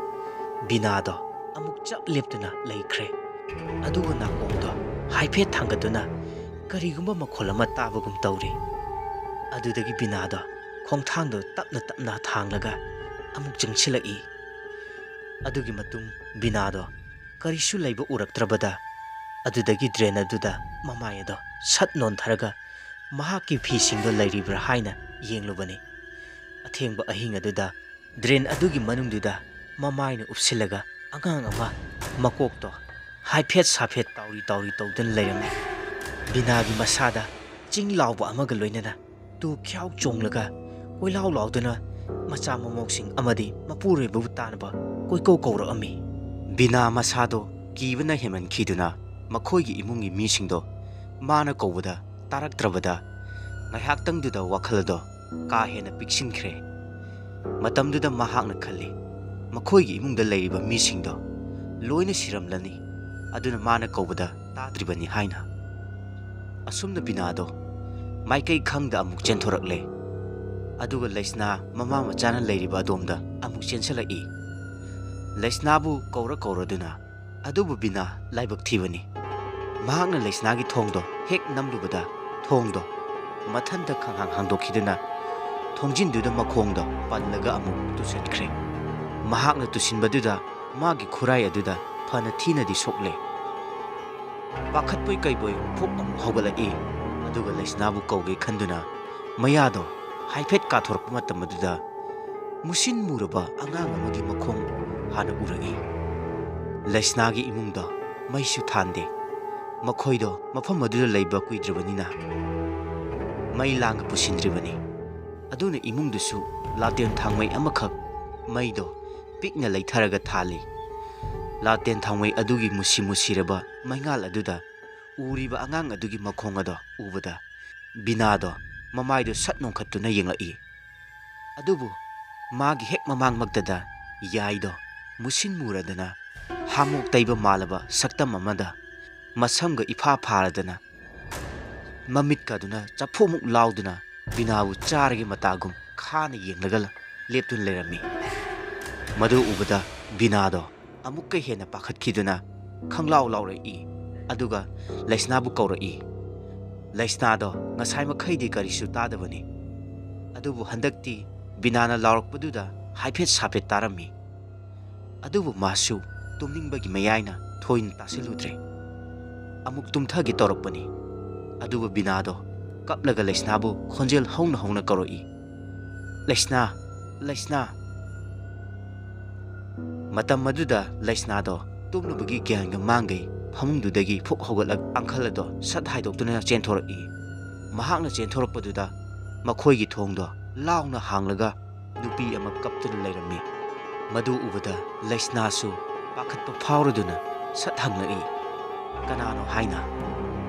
ꯕꯤꯅꯥꯗꯣ ꯑꯃꯨꯛ ꯆꯞ ꯂꯦꯞꯇꯨꯅ ꯂꯩꯈ꯭ꯔꯦ꯫ ꯑꯗꯨꯒ ꯅꯥꯀꯣꯡꯗꯣ ꯍꯥꯏꯐꯦꯠ ꯊꯥꯡꯒꯠꯇꯨꯅ ꯀꯔꯤꯒꯨꯝꯕ ꯃꯈꯣꯜ ꯑꯃ ꯇꯥꯕꯒꯨꯝ ꯇꯧꯔꯤ꯫ ꯑꯗꯨꯗꯒꯤ ꯕꯤꯅꯥꯗꯣ ꯈꯣꯡꯊꯥꯡꯗꯣ ꯇꯞꯅ ꯇꯞꯅ ꯊꯥꯡꯂꯒ ꯑꯃꯨꯛ ꯆꯪꯁꯤꯜꯂꯛꯏ꯫ ꯑꯗꯨꯒꯤ ꯃꯇꯨꯡ ꯕꯤꯅꯥꯗꯣ ꯀꯔꯤꯁꯨ ꯂꯩꯕ ꯎꯔꯛꯇ꯭ꯔꯕꯗ, ꯑꯗꯨꯗꯒꯤ ꯗ꯭ꯔꯦꯟ ꯑꯗꯨꯗ ꯃꯃꯥꯏ ꯑꯗꯣ ꯁꯠ ꯅꯣꯟꯊꯔꯒ ꯃꯍꯥꯛꯀꯤ ꯐꯤꯁꯤꯡꯗꯣ ꯂꯩꯔꯤꯕ꯭ꯔꯥ ꯍꯥꯏꯅ ꯌꯦꯡꯂꯨꯕꯅꯤ꯫ ꯑꯊꯦꯡꯕ ꯑꯍꯤꯡ ꯑꯗꯨꯗ ꯗ꯭ꯔꯦꯟ ꯑꯗꯨꯒꯤ ꯃꯅꯨꯡꯗꯨꯗ ꯃꯃꯥꯏꯅ ꯎꯞꯁꯤꯜꯂꯒ ꯑꯉꯥꯡ ꯑꯃ ꯃꯀꯣꯛꯇꯣ ꯍꯥꯏꯐꯦꯠ ꯁꯥꯐꯦꯠ ꯇꯥꯎꯔꯤ ꯇꯥꯎꯔꯤ ꯇꯧꯗꯨꯅ ꯂꯩꯔꯝꯃꯤ꯫ ꯕꯤꯅꯥꯒꯤ ꯃꯁꯥꯗ ꯆꯤꯡ ꯂꯥꯎꯕ ꯑꯃꯒ ꯂꯣꯏꯅꯅ ꯇꯨ ꯈ꯭ꯌꯥꯎ ꯆꯣꯡꯂꯒ ꯀꯣꯏꯂꯥꯎ ꯂꯥꯎꯗꯨꯅ ꯃꯆꯥ ꯃꯃꯧꯁꯤꯡ ꯑꯃꯗꯤ ꯃꯄꯨꯔꯣꯏꯕꯕꯨ ꯇꯥꯅꯕ ꯀꯣꯏꯀꯧ ꯀꯧꯔꯛꯑꯝꯃꯤ꯫ ꯕꯤꯅꯥ ꯃꯁꯥꯗꯣ ꯀꯤꯕꯅ ꯍꯦꯟꯃꯟꯈꯤꯗꯨꯅ ꯃꯈꯣꯏꯒꯤ ꯏꯃꯨꯡꯒꯤ ꯃꯤꯁꯤꯡꯗꯣ ꯃꯥꯅ ꯀꯧꯕꯗ ꯇꯥꯔꯛꯇ꯭ꯔꯕꯗ ꯉꯥꯏꯍꯥꯛꯇꯪꯗꯨꯗ ꯋꯥꯈꯜ ꯑꯗꯣ ꯀꯥ ꯍꯦꯟꯅ ꯄꯤꯛꯁꯤꯟꯈ꯭ꯔꯦ꯫ ꯃꯇꯝꯗꯨꯗ ꯃꯍꯥꯛꯅ ꯈꯜꯂꯤ, "ꯃꯈꯣꯏꯒꯤ ꯏꯃꯨꯡꯗ ꯂꯩꯔꯤꯕ ꯃꯤꯁꯤꯡꯗꯣ ꯂꯣꯏꯅ ꯁꯤꯔꯝꯂꯅꯤ, ꯑꯗꯨꯅ ꯃꯥꯅ ꯀꯧꯕꯗ ꯇꯥꯗ꯭ꯔꯤꯕꯅꯤ" ꯍꯥꯏꯅ꯫ ꯑꯁꯨꯝꯅ ꯕꯤꯅꯥꯗꯣ ꯃꯥꯏꯀꯩ ꯈꯪꯗ ꯑꯃꯨꯛ ꯆꯦꯟꯊꯣꯔꯛꯂꯦ꯫ ꯑꯗꯨꯒ ꯂꯩꯁꯅꯥ ꯃꯃꯥ ꯃꯆꯥꯅ ꯂꯩꯔꯤꯕ ꯑꯗꯣꯝꯗ ꯑꯃꯨꯛ ꯆꯦꯟꯁꯤꯜꯂꯛꯏ꯫ ꯂꯩꯁꯅꯥꯕꯨ ꯀꯧꯔ ꯀꯧꯔꯗꯨꯅ, ꯑꯗꯨꯕꯨ ꯕꯤꯅꯥ ꯂꯥꯏꯕꯛ ꯊꯤꯕꯅꯤ꯫ ꯃꯍꯥꯛꯅ ꯂꯩꯁꯅꯥꯒꯤ ꯊꯣꯡꯗꯣ ꯍꯦꯛ ꯅꯝꯂꯨꯕꯗ ꯊꯣꯡꯗꯣ ꯃꯊꯟꯇ ꯈꯪꯍꯥꯡ ꯍꯥꯡꯗꯣꯛꯈꯤꯗꯨꯅ ꯊꯣꯡꯖꯤꯟꯗꯨꯗ ꯃꯈꯣꯡꯗꯣ ꯄꯜꯂꯒ ꯑꯃꯨꯛ ꯇꯨꯁꯟꯈ꯭ꯔꯦ꯫ ꯃꯍꯥꯛꯅ ꯇꯨꯁꯤꯟꯕꯗꯨꯗ ꯃꯥꯒꯤ ꯈꯨꯔꯥꯏ ꯑꯗꯨꯗ ꯐꯅ ꯊꯤꯅꯗꯤ ꯁꯣꯛꯂꯦ꯫ ꯄꯥꯈꯠꯄꯣꯏ ꯀꯩꯕꯣꯏ ꯐꯨꯛ ꯑꯃꯨꯛ ꯍꯧꯒꯠꯂꯛꯏ꯫ ꯑꯗꯨꯒ ꯂꯩꯁꯅꯥꯕꯨ ꯀꯧꯒꯦ ꯈꯟꯗꯨꯅ ꯃꯌꯥꯗꯣ ꯍꯥꯏꯐꯦꯠ ꯀꯥꯊꯣꯔꯛꯄ ꯃꯇꯝ ꯑꯗꯨꯗ ꯃꯨꯁꯤꯟ ꯃꯨꯔꯕ ꯑꯉꯥꯡ ꯑꯃꯒꯤ ꯃꯈꯣꯡ ꯍꯥꯟꯅ ꯎꯔꯛꯏ꯫ ꯂꯩꯁꯅꯥꯒꯤ ꯏꯃꯨꯡꯗ ꯃꯩꯁꯨ ꯊꯥꯟꯗꯦ꯫ ꯃꯈꯣꯏꯗꯣ ꯃꯐꯝ ꯑꯗꯨꯗ ꯂꯩꯕ ꯀꯨꯏꯗ꯭ꯔꯤꯕꯅꯤꯅ ꯃꯩ ꯂꯥꯡꯒ ꯄꯨꯁꯤꯟꯗ꯭ꯔꯤꯕꯅꯤ꯫ ꯑꯗꯨꯅ ꯏꯃꯨꯡꯗꯨꯁꯨ ꯂꯥꯇꯦꯟ ꯊꯥꯡꯃꯩ ꯑꯃꯈꯛ ꯃꯩꯗꯣ ꯄꯤꯛꯅ ꯂꯩꯊꯔꯒ ꯊꯥꯜꯂꯤ꯫ ꯂꯥꯇꯦꯟ ꯊꯥꯡꯃꯩ ꯑꯗꯨꯒꯤ ꯃꯨꯁꯤ ꯃꯨꯁꯤꯔꯕ ꯃꯩꯉꯥꯜ ꯑꯗꯨꯗ ꯎꯔꯤꯕ ꯑꯉꯥꯡ ꯑꯗꯨꯒꯤ ꯃꯈꯣꯡ ꯑꯗꯣ ꯎꯕꯗ ꯕꯤꯅꯥꯗꯣ ꯃꯃꯥꯏꯗꯣ ꯁꯠ ꯅꯣꯡꯈꯠꯇꯨꯅ ꯌꯦꯡꯂꯛꯏ꯫ ꯑꯗꯨꯕꯨ ꯃꯥꯒꯤ ꯍꯦꯛ ꯃꯃꯥꯡꯃꯛꯇꯗ ꯌꯥꯏꯗꯣ ꯃꯨꯁꯤꯟ ꯃꯨꯔꯗꯅ ꯍꯥꯃꯣꯛ ꯇꯩꯕ ꯃꯥꯜꯂꯕ ꯁꯛꯇꯝ ꯑꯃꯗ ꯃꯁꯝꯒ ꯏꯐꯥ ꯐꯥꯔꯗꯅ ꯃꯃꯤꯠꯀꯗꯨꯅ ꯆꯐꯨꯃꯨꯛ ꯂꯥꯎꯗꯨꯅ ꯕꯤꯅꯥꯕꯨ ꯆꯥꯔꯒꯤ ꯃꯇꯥꯒꯨꯝ ꯈꯥꯅ ꯌꯦꯡꯂꯒ ꯂꯦꯞꯇꯨꯅ ꯂꯩꯔꯝꯃꯤ꯫ ꯃꯗꯨ ꯎꯕꯗ ꯕꯤꯅꯥꯗꯣ ꯑꯃꯨꯛꯀ ꯍꯦꯟꯅ ꯄꯥꯈꯠꯈꯤꯗꯨꯅ ꯈꯪꯂꯥꯎ ꯂꯥꯎꯔꯛꯏ꯫ ꯑꯗꯨꯒ ꯂꯩꯁꯅꯥꯕꯨ ꯀꯧꯔꯛꯏ꯫ ꯂꯩꯁꯅꯥꯗꯣ ꯉꯁꯥꯏ ꯃꯈꯩꯗꯤ ꯀꯔꯤꯁꯨ ꯇꯥꯗꯕꯅꯤ꯫ ꯑꯗꯨꯕꯨ ꯍꯟꯗꯛꯇꯤ ꯕꯤꯅꯥꯅ ꯂꯥꯎꯔꯛꯄꯗꯨꯗ ꯍꯥꯏꯐꯦꯠ ꯁꯥꯐꯦꯠ ꯇꯥꯔꯝꯃꯤ꯫ ꯑꯗꯨꯕꯨ ꯃꯥꯁꯨ ꯇꯨꯝꯅꯤꯡꯕꯒꯤ ꯃꯌꯥꯏꯅ ꯊꯣꯏꯅ ꯇꯥꯁꯤꯜꯂꯨꯗ꯭ꯔꯦ꯫ ꯑꯃꯨꯛ ꯇꯨꯝꯊꯒꯦ ꯇꯧꯔꯛꯄꯅꯤ꯫ ꯑꯗꯨꯕꯨ ꯕꯤꯅꯥꯗꯣ ꯀꯞꯂꯒ ꯂꯩꯁꯅꯥꯕꯨ ꯈꯣꯟꯖꯦꯜ ꯍꯧꯅ ꯍꯧꯅ ꯀꯧꯔꯛꯏ, "ꯂꯩꯁꯅꯥ, ꯂꯩꯁꯅꯥ!" ꯃꯇꯝ ꯑꯗꯨꯗ ꯂꯩꯁꯅꯥꯗꯣ ꯇꯨꯝꯂꯨꯕꯒꯤ ꯒ꯭ꯌꯥꯟꯒ ꯃꯥꯡꯒꯩ ꯐꯃꯨꯡꯗꯨꯗꯒꯤ ꯐꯨꯛ ꯍꯧꯒꯠꯂꯒ ꯀꯥꯡꯈꯜ ꯑꯗꯣ ꯁꯠ ꯍꯥꯏꯗꯣꯛꯇꯨꯅ ꯆꯦꯟꯊꯣꯔꯛꯏ꯫ ꯃꯍꯥꯛꯅ ꯆꯦꯟꯊꯣꯔꯛꯄꯗꯨꯗ ꯃꯈꯣꯏꯒꯤ ꯊꯣꯡꯗꯣ ꯂꯥꯎꯅ ꯍꯥꯡꯂꯒ ꯅꯨꯄꯤ ꯑꯃ ꯀꯞꯇꯨꯅ ꯂꯩꯔꯝꯃꯤ꯫ ꯃꯗꯨ ꯎꯕꯗ ꯂꯩꯁꯅꯥꯁꯨ ꯄꯥꯈꯠꯄ ꯐꯥꯎꯔꯗꯨꯅ ꯁꯠ ꯍꯪꯂꯛꯏ, "ꯀꯅꯥꯅꯣ?" ꯍꯥꯏꯅ꯫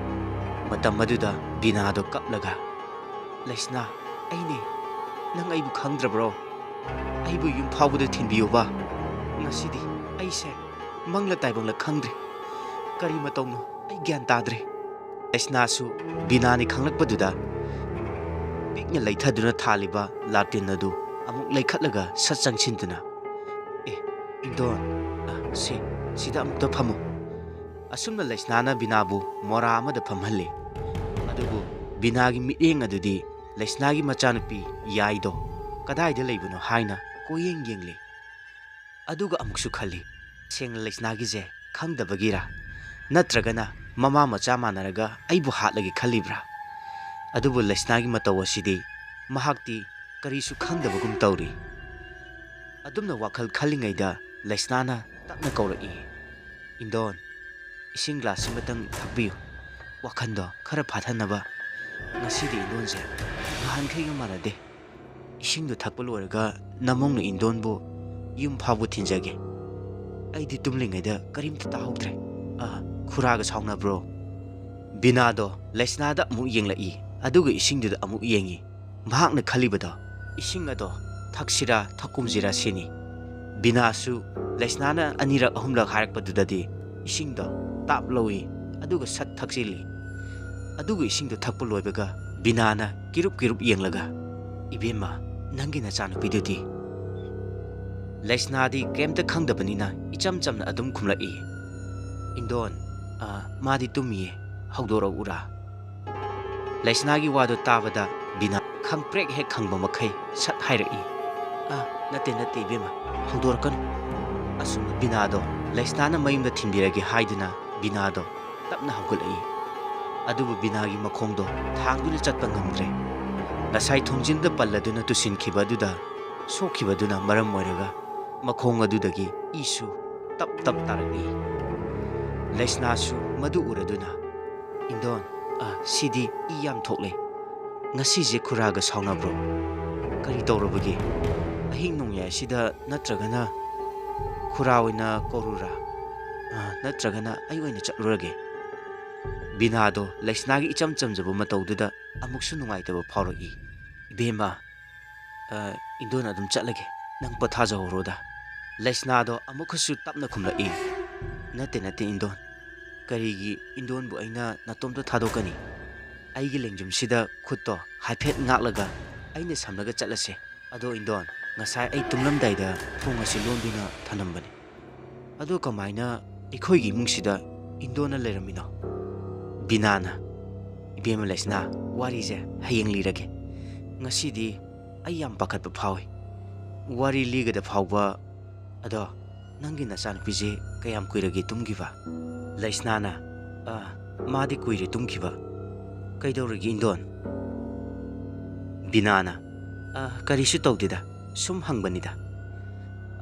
ꯃꯇꯝ ꯑꯗꯨꯗ ꯕꯤꯅꯥꯗꯣ ꯀꯞꯂꯒ, "ꯂꯩꯁꯅꯥ, ꯑꯩꯅꯦ꯫ ꯅꯪ ꯑꯩꯕꯨ ꯈꯪꯗ꯭ꯔꯕ꯭ꯔꯣ? ꯑꯩꯕꯨ ꯌꯨꯝ ꯐꯥꯎꯕꯗ ꯊꯤꯟꯕꯤꯌꯨꯕ꯫ ꯉꯁꯤꯗꯤ ꯑꯩꯁꯦ ꯃꯪꯂ ꯇꯥꯏꯕꯪꯂ ꯈꯪꯗ꯭ꯔꯦ꯫ ꯀꯔꯤ ꯃꯇꯧꯅꯣ? ꯑꯩ ꯒ꯭ꯌꯥꯟ ꯇꯥꯗ꯭ꯔꯦ꯫" ꯂꯩꯁꯅꯥꯁꯨ ꯕꯤꯅꯥꯅꯤ ꯈꯪꯂꯛꯄꯗꯨꯗ ꯄꯤꯛꯅ ꯂꯩꯊꯗꯨꯅ ꯊꯥꯜꯂꯤꯕ ꯂꯥꯇꯦꯟ ꯑꯗꯨ ꯑꯃꯨꯛ ꯂꯩꯈꯠꯂꯒ ꯁꯠ ꯆꯪꯁꯤꯟꯗꯨꯅ, "ꯑꯦ, ꯏꯟꯗꯣꯟ, ꯑ, ꯁꯦ, ꯁꯤꯗ ꯑꯃꯨꯛꯇ ꯐꯝꯃꯨ꯫" ꯑꯁꯨꯝꯅ ꯂꯩꯁꯅꯥꯅ ꯕꯤꯅꯥꯕꯨ ꯃꯣꯔꯥ ꯑꯃꯗ ꯐꯝꯍꯜꯂꯤ꯫ ꯑꯗꯨꯕꯨ ꯕꯤꯅꯥꯒꯤ ꯃꯤꯠꯌꯦꯡ ꯑꯗꯨꯗꯤ ꯂꯩꯁꯅꯥꯒꯤ ꯃꯆꯥꯅꯨꯄꯤ ꯌꯥꯏꯗꯣ ꯀꯗꯥꯏꯗ ꯂꯩꯕꯅꯣ ꯍꯥꯏꯅ ꯀꯣꯏꯌꯦꯡ ꯌꯦꯡꯂꯤ꯫ ꯑꯗꯨꯒ ꯑꯃꯨꯛꯁꯨ ꯈꯜꯂꯤ, ꯁꯦꯡꯅ ꯂꯩꯁꯅꯥꯒꯤꯁꯦ ꯈꯪꯗꯕꯒꯤꯔꯥ, ꯅꯠꯇ꯭ꯔꯒꯅ ꯃꯃꯥ ꯃꯆꯥ ꯃꯥꯟꯅꯔꯒ ꯑꯩꯕꯨ ꯍꯥꯠꯂꯒꯦ ꯈꯜꯂꯤꯕ꯭ꯔꯥ? ꯑꯗꯨꯕꯨ ꯂꯩꯁꯅꯥꯒꯤ ꯃꯇꯧ ꯑꯁꯤꯗꯤ ꯃꯍꯥꯛꯇꯤ ꯀꯔꯤꯁꯨ ꯈꯪꯗꯕꯒꯨꯝ ꯇꯧꯔꯤ꯫ ꯑꯗꯨꯝꯅ ꯋꯥꯈꯜ ꯈꯜꯂꯤꯉꯩꯗ ꯂꯩꯁꯅꯥꯅ ꯇꯞꯅ ꯀꯧꯔꯛꯏ, "ꯏꯟꯗꯣꯟ, ꯏꯁꯤꯡ ꯒ꯭ꯂꯥꯁ ꯑꯃꯇꯪ ꯊꯛꯄꯤꯌꯨ, ꯋꯥꯈꯜꯗꯣ ꯈꯔ ꯐꯥꯊꯅꯕ꯫ ꯉꯁꯤꯗꯤ ꯏꯟꯗꯣꯟꯁꯦ ꯅꯍꯥꯟꯈꯩꯒ ꯃꯥꯟꯅꯗꯦ꯫ ꯏꯁꯤꯡꯗꯨ ꯊꯛꯄ ꯂꯣꯏꯔꯒ ꯅꯃꯧꯅ ꯏꯟꯗꯣꯟꯕꯨ ꯌꯨꯝ ꯐꯥꯎꯕ ꯊꯤꯟꯖꯒꯦ꯫ ꯑꯩꯗꯤ ꯇꯨꯝꯂꯤꯉꯩꯗ ꯀꯔꯤꯝꯇ ꯇꯥꯍꯧꯗ꯭ꯔꯦ꯫ ꯑ, ꯈꯨꯔꯥꯒ ꯁꯥꯎꯅꯕ꯭ꯔꯣ?" ꯕꯤꯅꯥꯗꯣ ꯂꯩꯁꯅꯥꯗ ꯑꯃꯨꯛ ꯌꯦꯡꯂꯛꯏ, ꯑꯗꯨꯒ ꯏꯁꯤꯡꯗꯨꯗ ꯑꯃꯨꯛ ꯌꯦꯡꯉꯤ꯫ ꯃꯍꯥꯛꯅ ꯈꯜꯂꯤꯕꯗꯣ ꯏꯁꯤꯡ ꯑꯗꯣ ꯊꯛꯁꯤꯔꯥ ꯊꯛꯀꯨꯝꯁꯤꯔꯥ ꯁꯤꯅꯤ꯫ ꯕꯤꯅꯥꯁꯨ ꯂꯩꯁꯅꯥꯅ ꯑꯅꯤꯔꯛ ꯑꯍꯨꯝꯂꯛ ꯍꯥꯏꯔꯛꯄꯗꯨꯗꯗꯤ ꯏꯁꯤꯡꯗꯣ ꯇꯥꯞ ꯂꯧꯏ, ꯑꯗꯨꯒ ꯁꯠ ꯊꯛꯆꯤꯜꯂꯤ꯫ ꯑꯗꯨꯒ ꯏꯁꯤꯡꯗꯣ ꯊꯛꯄ ꯂꯣꯏꯕꯒ ꯕꯤꯅꯥꯅ ꯀꯤꯔꯨꯞ ꯀꯤꯔꯨꯞ ꯌꯦꯡꯂꯒ, "ꯏꯕꯦꯝꯃ, ꯅꯪꯒꯤ ꯅꯆꯥꯅꯨꯄꯤꯗꯨꯗꯤ?" ꯂꯩꯁꯅꯥꯗꯤ ꯀꯩꯝꯇ ꯈꯪꯗꯕꯅꯤꯅ ꯏꯆꯝ ꯆꯝꯅ ꯑꯗꯨꯝ ꯈꯨꯝꯂꯛꯏ, "ꯏꯟꯗꯣꯟ, ꯑ, ꯃꯥꯗꯤ ꯇꯨꯝꯃꯤꯌꯦ, ꯍꯧꯗꯣꯔꯛꯎꯔꯥ?" ꯂꯩꯁꯅꯥꯒꯤ ꯋꯥꯗꯨ ꯇꯥꯕꯗ ꯕꯤꯅꯥ ꯈꯪꯄ꯭ꯔꯦꯛ ꯍꯦꯛ ꯈꯪꯕ ꯃꯈꯩ ꯁꯠ ꯍꯥꯏꯔꯛꯏ, "ꯑ, ꯅꯠꯇꯦ, ꯅꯠꯇꯦ ꯏꯕꯦꯝꯃ, ꯍꯧꯗꯣꯔꯛꯀꯅꯨ"꯫ ꯑꯁꯨꯝꯅ ꯕꯤꯅꯥꯗꯣ ꯂꯩꯁꯅꯥꯅ ꯃꯌꯨꯝꯗ ꯊꯤꯟꯕꯤꯔꯒꯦ ꯍꯥꯏꯗꯨꯅ ꯕꯤꯅꯥꯗꯣ ꯇꯞꯅ ꯍꯧꯒꯠꯂꯛꯏ꯫ ꯑꯗꯨꯕꯨ ꯕꯤꯅꯥꯒꯤ ꯃꯈꯣꯡꯗꯣ ꯊꯥꯡꯗꯨꯅ ꯆꯠꯄ ꯉꯝꯗ꯭ꯔꯦ꯫ ꯉꯁꯥꯏ ꯊꯣꯡꯖꯤꯟꯗ ꯄꯜꯂꯗꯨꯅ ꯇꯨꯁꯤꯟꯈꯤꯕ ꯑꯗꯨꯗ ꯁꯣꯛꯈꯤꯕꯗꯨꯅ ꯃꯔꯝ ꯑꯣꯏꯔꯒ ꯃꯈꯣꯡ ꯑꯗꯨꯗꯒꯤ ꯏꯁꯨ ꯇꯞ ꯇꯞ ꯇꯥꯔꯛꯏ꯫ ꯂꯩꯁꯅꯥꯁꯨ ꯃꯗꯨ ꯎꯔꯗꯨꯅ, "ꯏꯟꯗꯣꯟ, ꯑ, ꯁꯤꯗꯤ ꯏ ꯌꯥꯝ ꯊꯣꯛꯂꯦ꯫ ꯉꯁꯤꯁꯦ ꯈꯨꯔꯥꯒ ꯁꯥꯎꯅꯕ꯭ꯔꯣ? ꯀꯔꯤ ꯇꯧꯔꯕꯒꯦ? ꯑꯍꯤꯡ ꯅꯣꯡꯌꯥꯏꯁꯤꯗ ꯅꯠꯇ꯭ꯔꯒꯅ ꯈꯨꯔꯥ ꯑꯣꯏꯅ ꯀꯧꯔꯨꯔꯥ? ꯑ, ꯅꯠꯇ꯭ꯔꯒꯅ ꯑꯩ ꯑꯣꯏꯅ ꯆꯠꯂꯨꯔꯒꯦ?" ꯕꯤꯅꯥꯗꯣ ꯂꯩꯁꯅꯥꯒꯤ ꯏꯆꯝ ꯆꯝꯖꯕ ꯃꯇꯧꯗꯨꯗ ꯑꯃꯨꯛꯁꯨ ꯅꯨꯡꯉꯥꯏꯇꯕ ꯐꯥꯎꯔꯛꯏ꯫ "ꯏꯕꯦꯝꯃ, ꯑ, ꯏꯟꯗꯣꯟ ꯑꯗꯨꯝ ꯆꯠꯂꯒꯦ, ꯅꯪ ꯄꯣꯊꯥꯖꯍꯧꯔꯣꯗ"꯫ ꯂꯩꯁꯅꯥꯗꯣ ꯑꯃꯨꯛꯀꯁꯨ ꯇꯞꯅ ꯈꯨꯝꯂꯛꯏ, "ꯅꯠꯇꯦ, ꯅꯠꯇꯦ ꯏꯟꯗꯣꯟ, ꯀꯔꯤꯒꯤ ꯏꯟꯗꯣꯟꯕꯨ ꯑꯩꯅ ꯅꯇꯣꯝꯇ ꯊꯥꯗꯣꯛꯀꯅꯤ? ꯑꯩꯒꯤ ꯂꯦꯡꯖꯨꯝꯁꯤꯗ ꯈꯨꯠꯇꯣ ꯍꯥꯏꯐꯦꯠ ꯉꯥꯛꯂꯒ ꯑꯩꯅ ꯁꯝꯂꯒ ꯆꯠꯂꯁꯦ꯫ ꯑꯗꯣ ꯏꯟꯗꯣꯟ, ꯉꯁꯥꯏ ꯑꯩ ꯇꯨꯝꯂꯝꯗꯥꯏꯗ ꯊꯣꯡ ꯑꯁꯤ ꯂꯣꯟꯗꯨꯅ ꯊꯅꯝꯕꯅꯤ꯫ ꯑꯗꯣ ꯀꯃꯥꯏꯅ ꯑꯩꯈꯣꯏꯒꯤ ꯏꯃꯨꯡꯁꯤꯗ ꯏꯟꯗꯣꯟꯅ ꯂꯩꯔꯝꯃꯤꯅꯣ?" ꯕꯤꯅꯥꯅ, "ꯏꯕꯦꯝꯃ ꯂꯩꯁꯅꯥ, ꯋꯥꯔꯤꯁꯦ ꯍꯌꯦꯡ ꯂꯤꯔꯒꯦ꯫ ꯉꯁꯤꯗꯤ ꯑꯩ ꯌꯥꯝ ꯄꯥꯈꯠꯄ ꯐꯥꯎꯏ꯫ ꯋꯥꯔꯤ ꯂꯤꯒꯗ ꯐꯥꯎꯕ "ꯑꯗꯣ, ꯅꯪꯒꯤ ꯅꯆꯥꯅꯨꯄꯤꯁꯦ ꯀꯌꯥꯝ ꯀꯨꯏꯔꯒꯦ ꯇꯨꯝꯈꯤꯕ?" ꯂꯩꯁꯅꯥꯅ, "ꯑ, ꯃꯥꯗꯤ ꯀꯨꯏꯔꯦ ꯇꯨꯝꯈꯤꯕ꯫ ꯀꯩꯗꯧꯔꯒꯦ, ꯏꯟꯗꯣꯟ?" ꯕꯤꯅꯥꯅ, "ꯑ, ꯀꯔꯤꯁꯨ ꯇꯧꯗꯦꯗ, ꯁꯨꯝ ꯍꯪꯕꯅꯤꯗ꯫"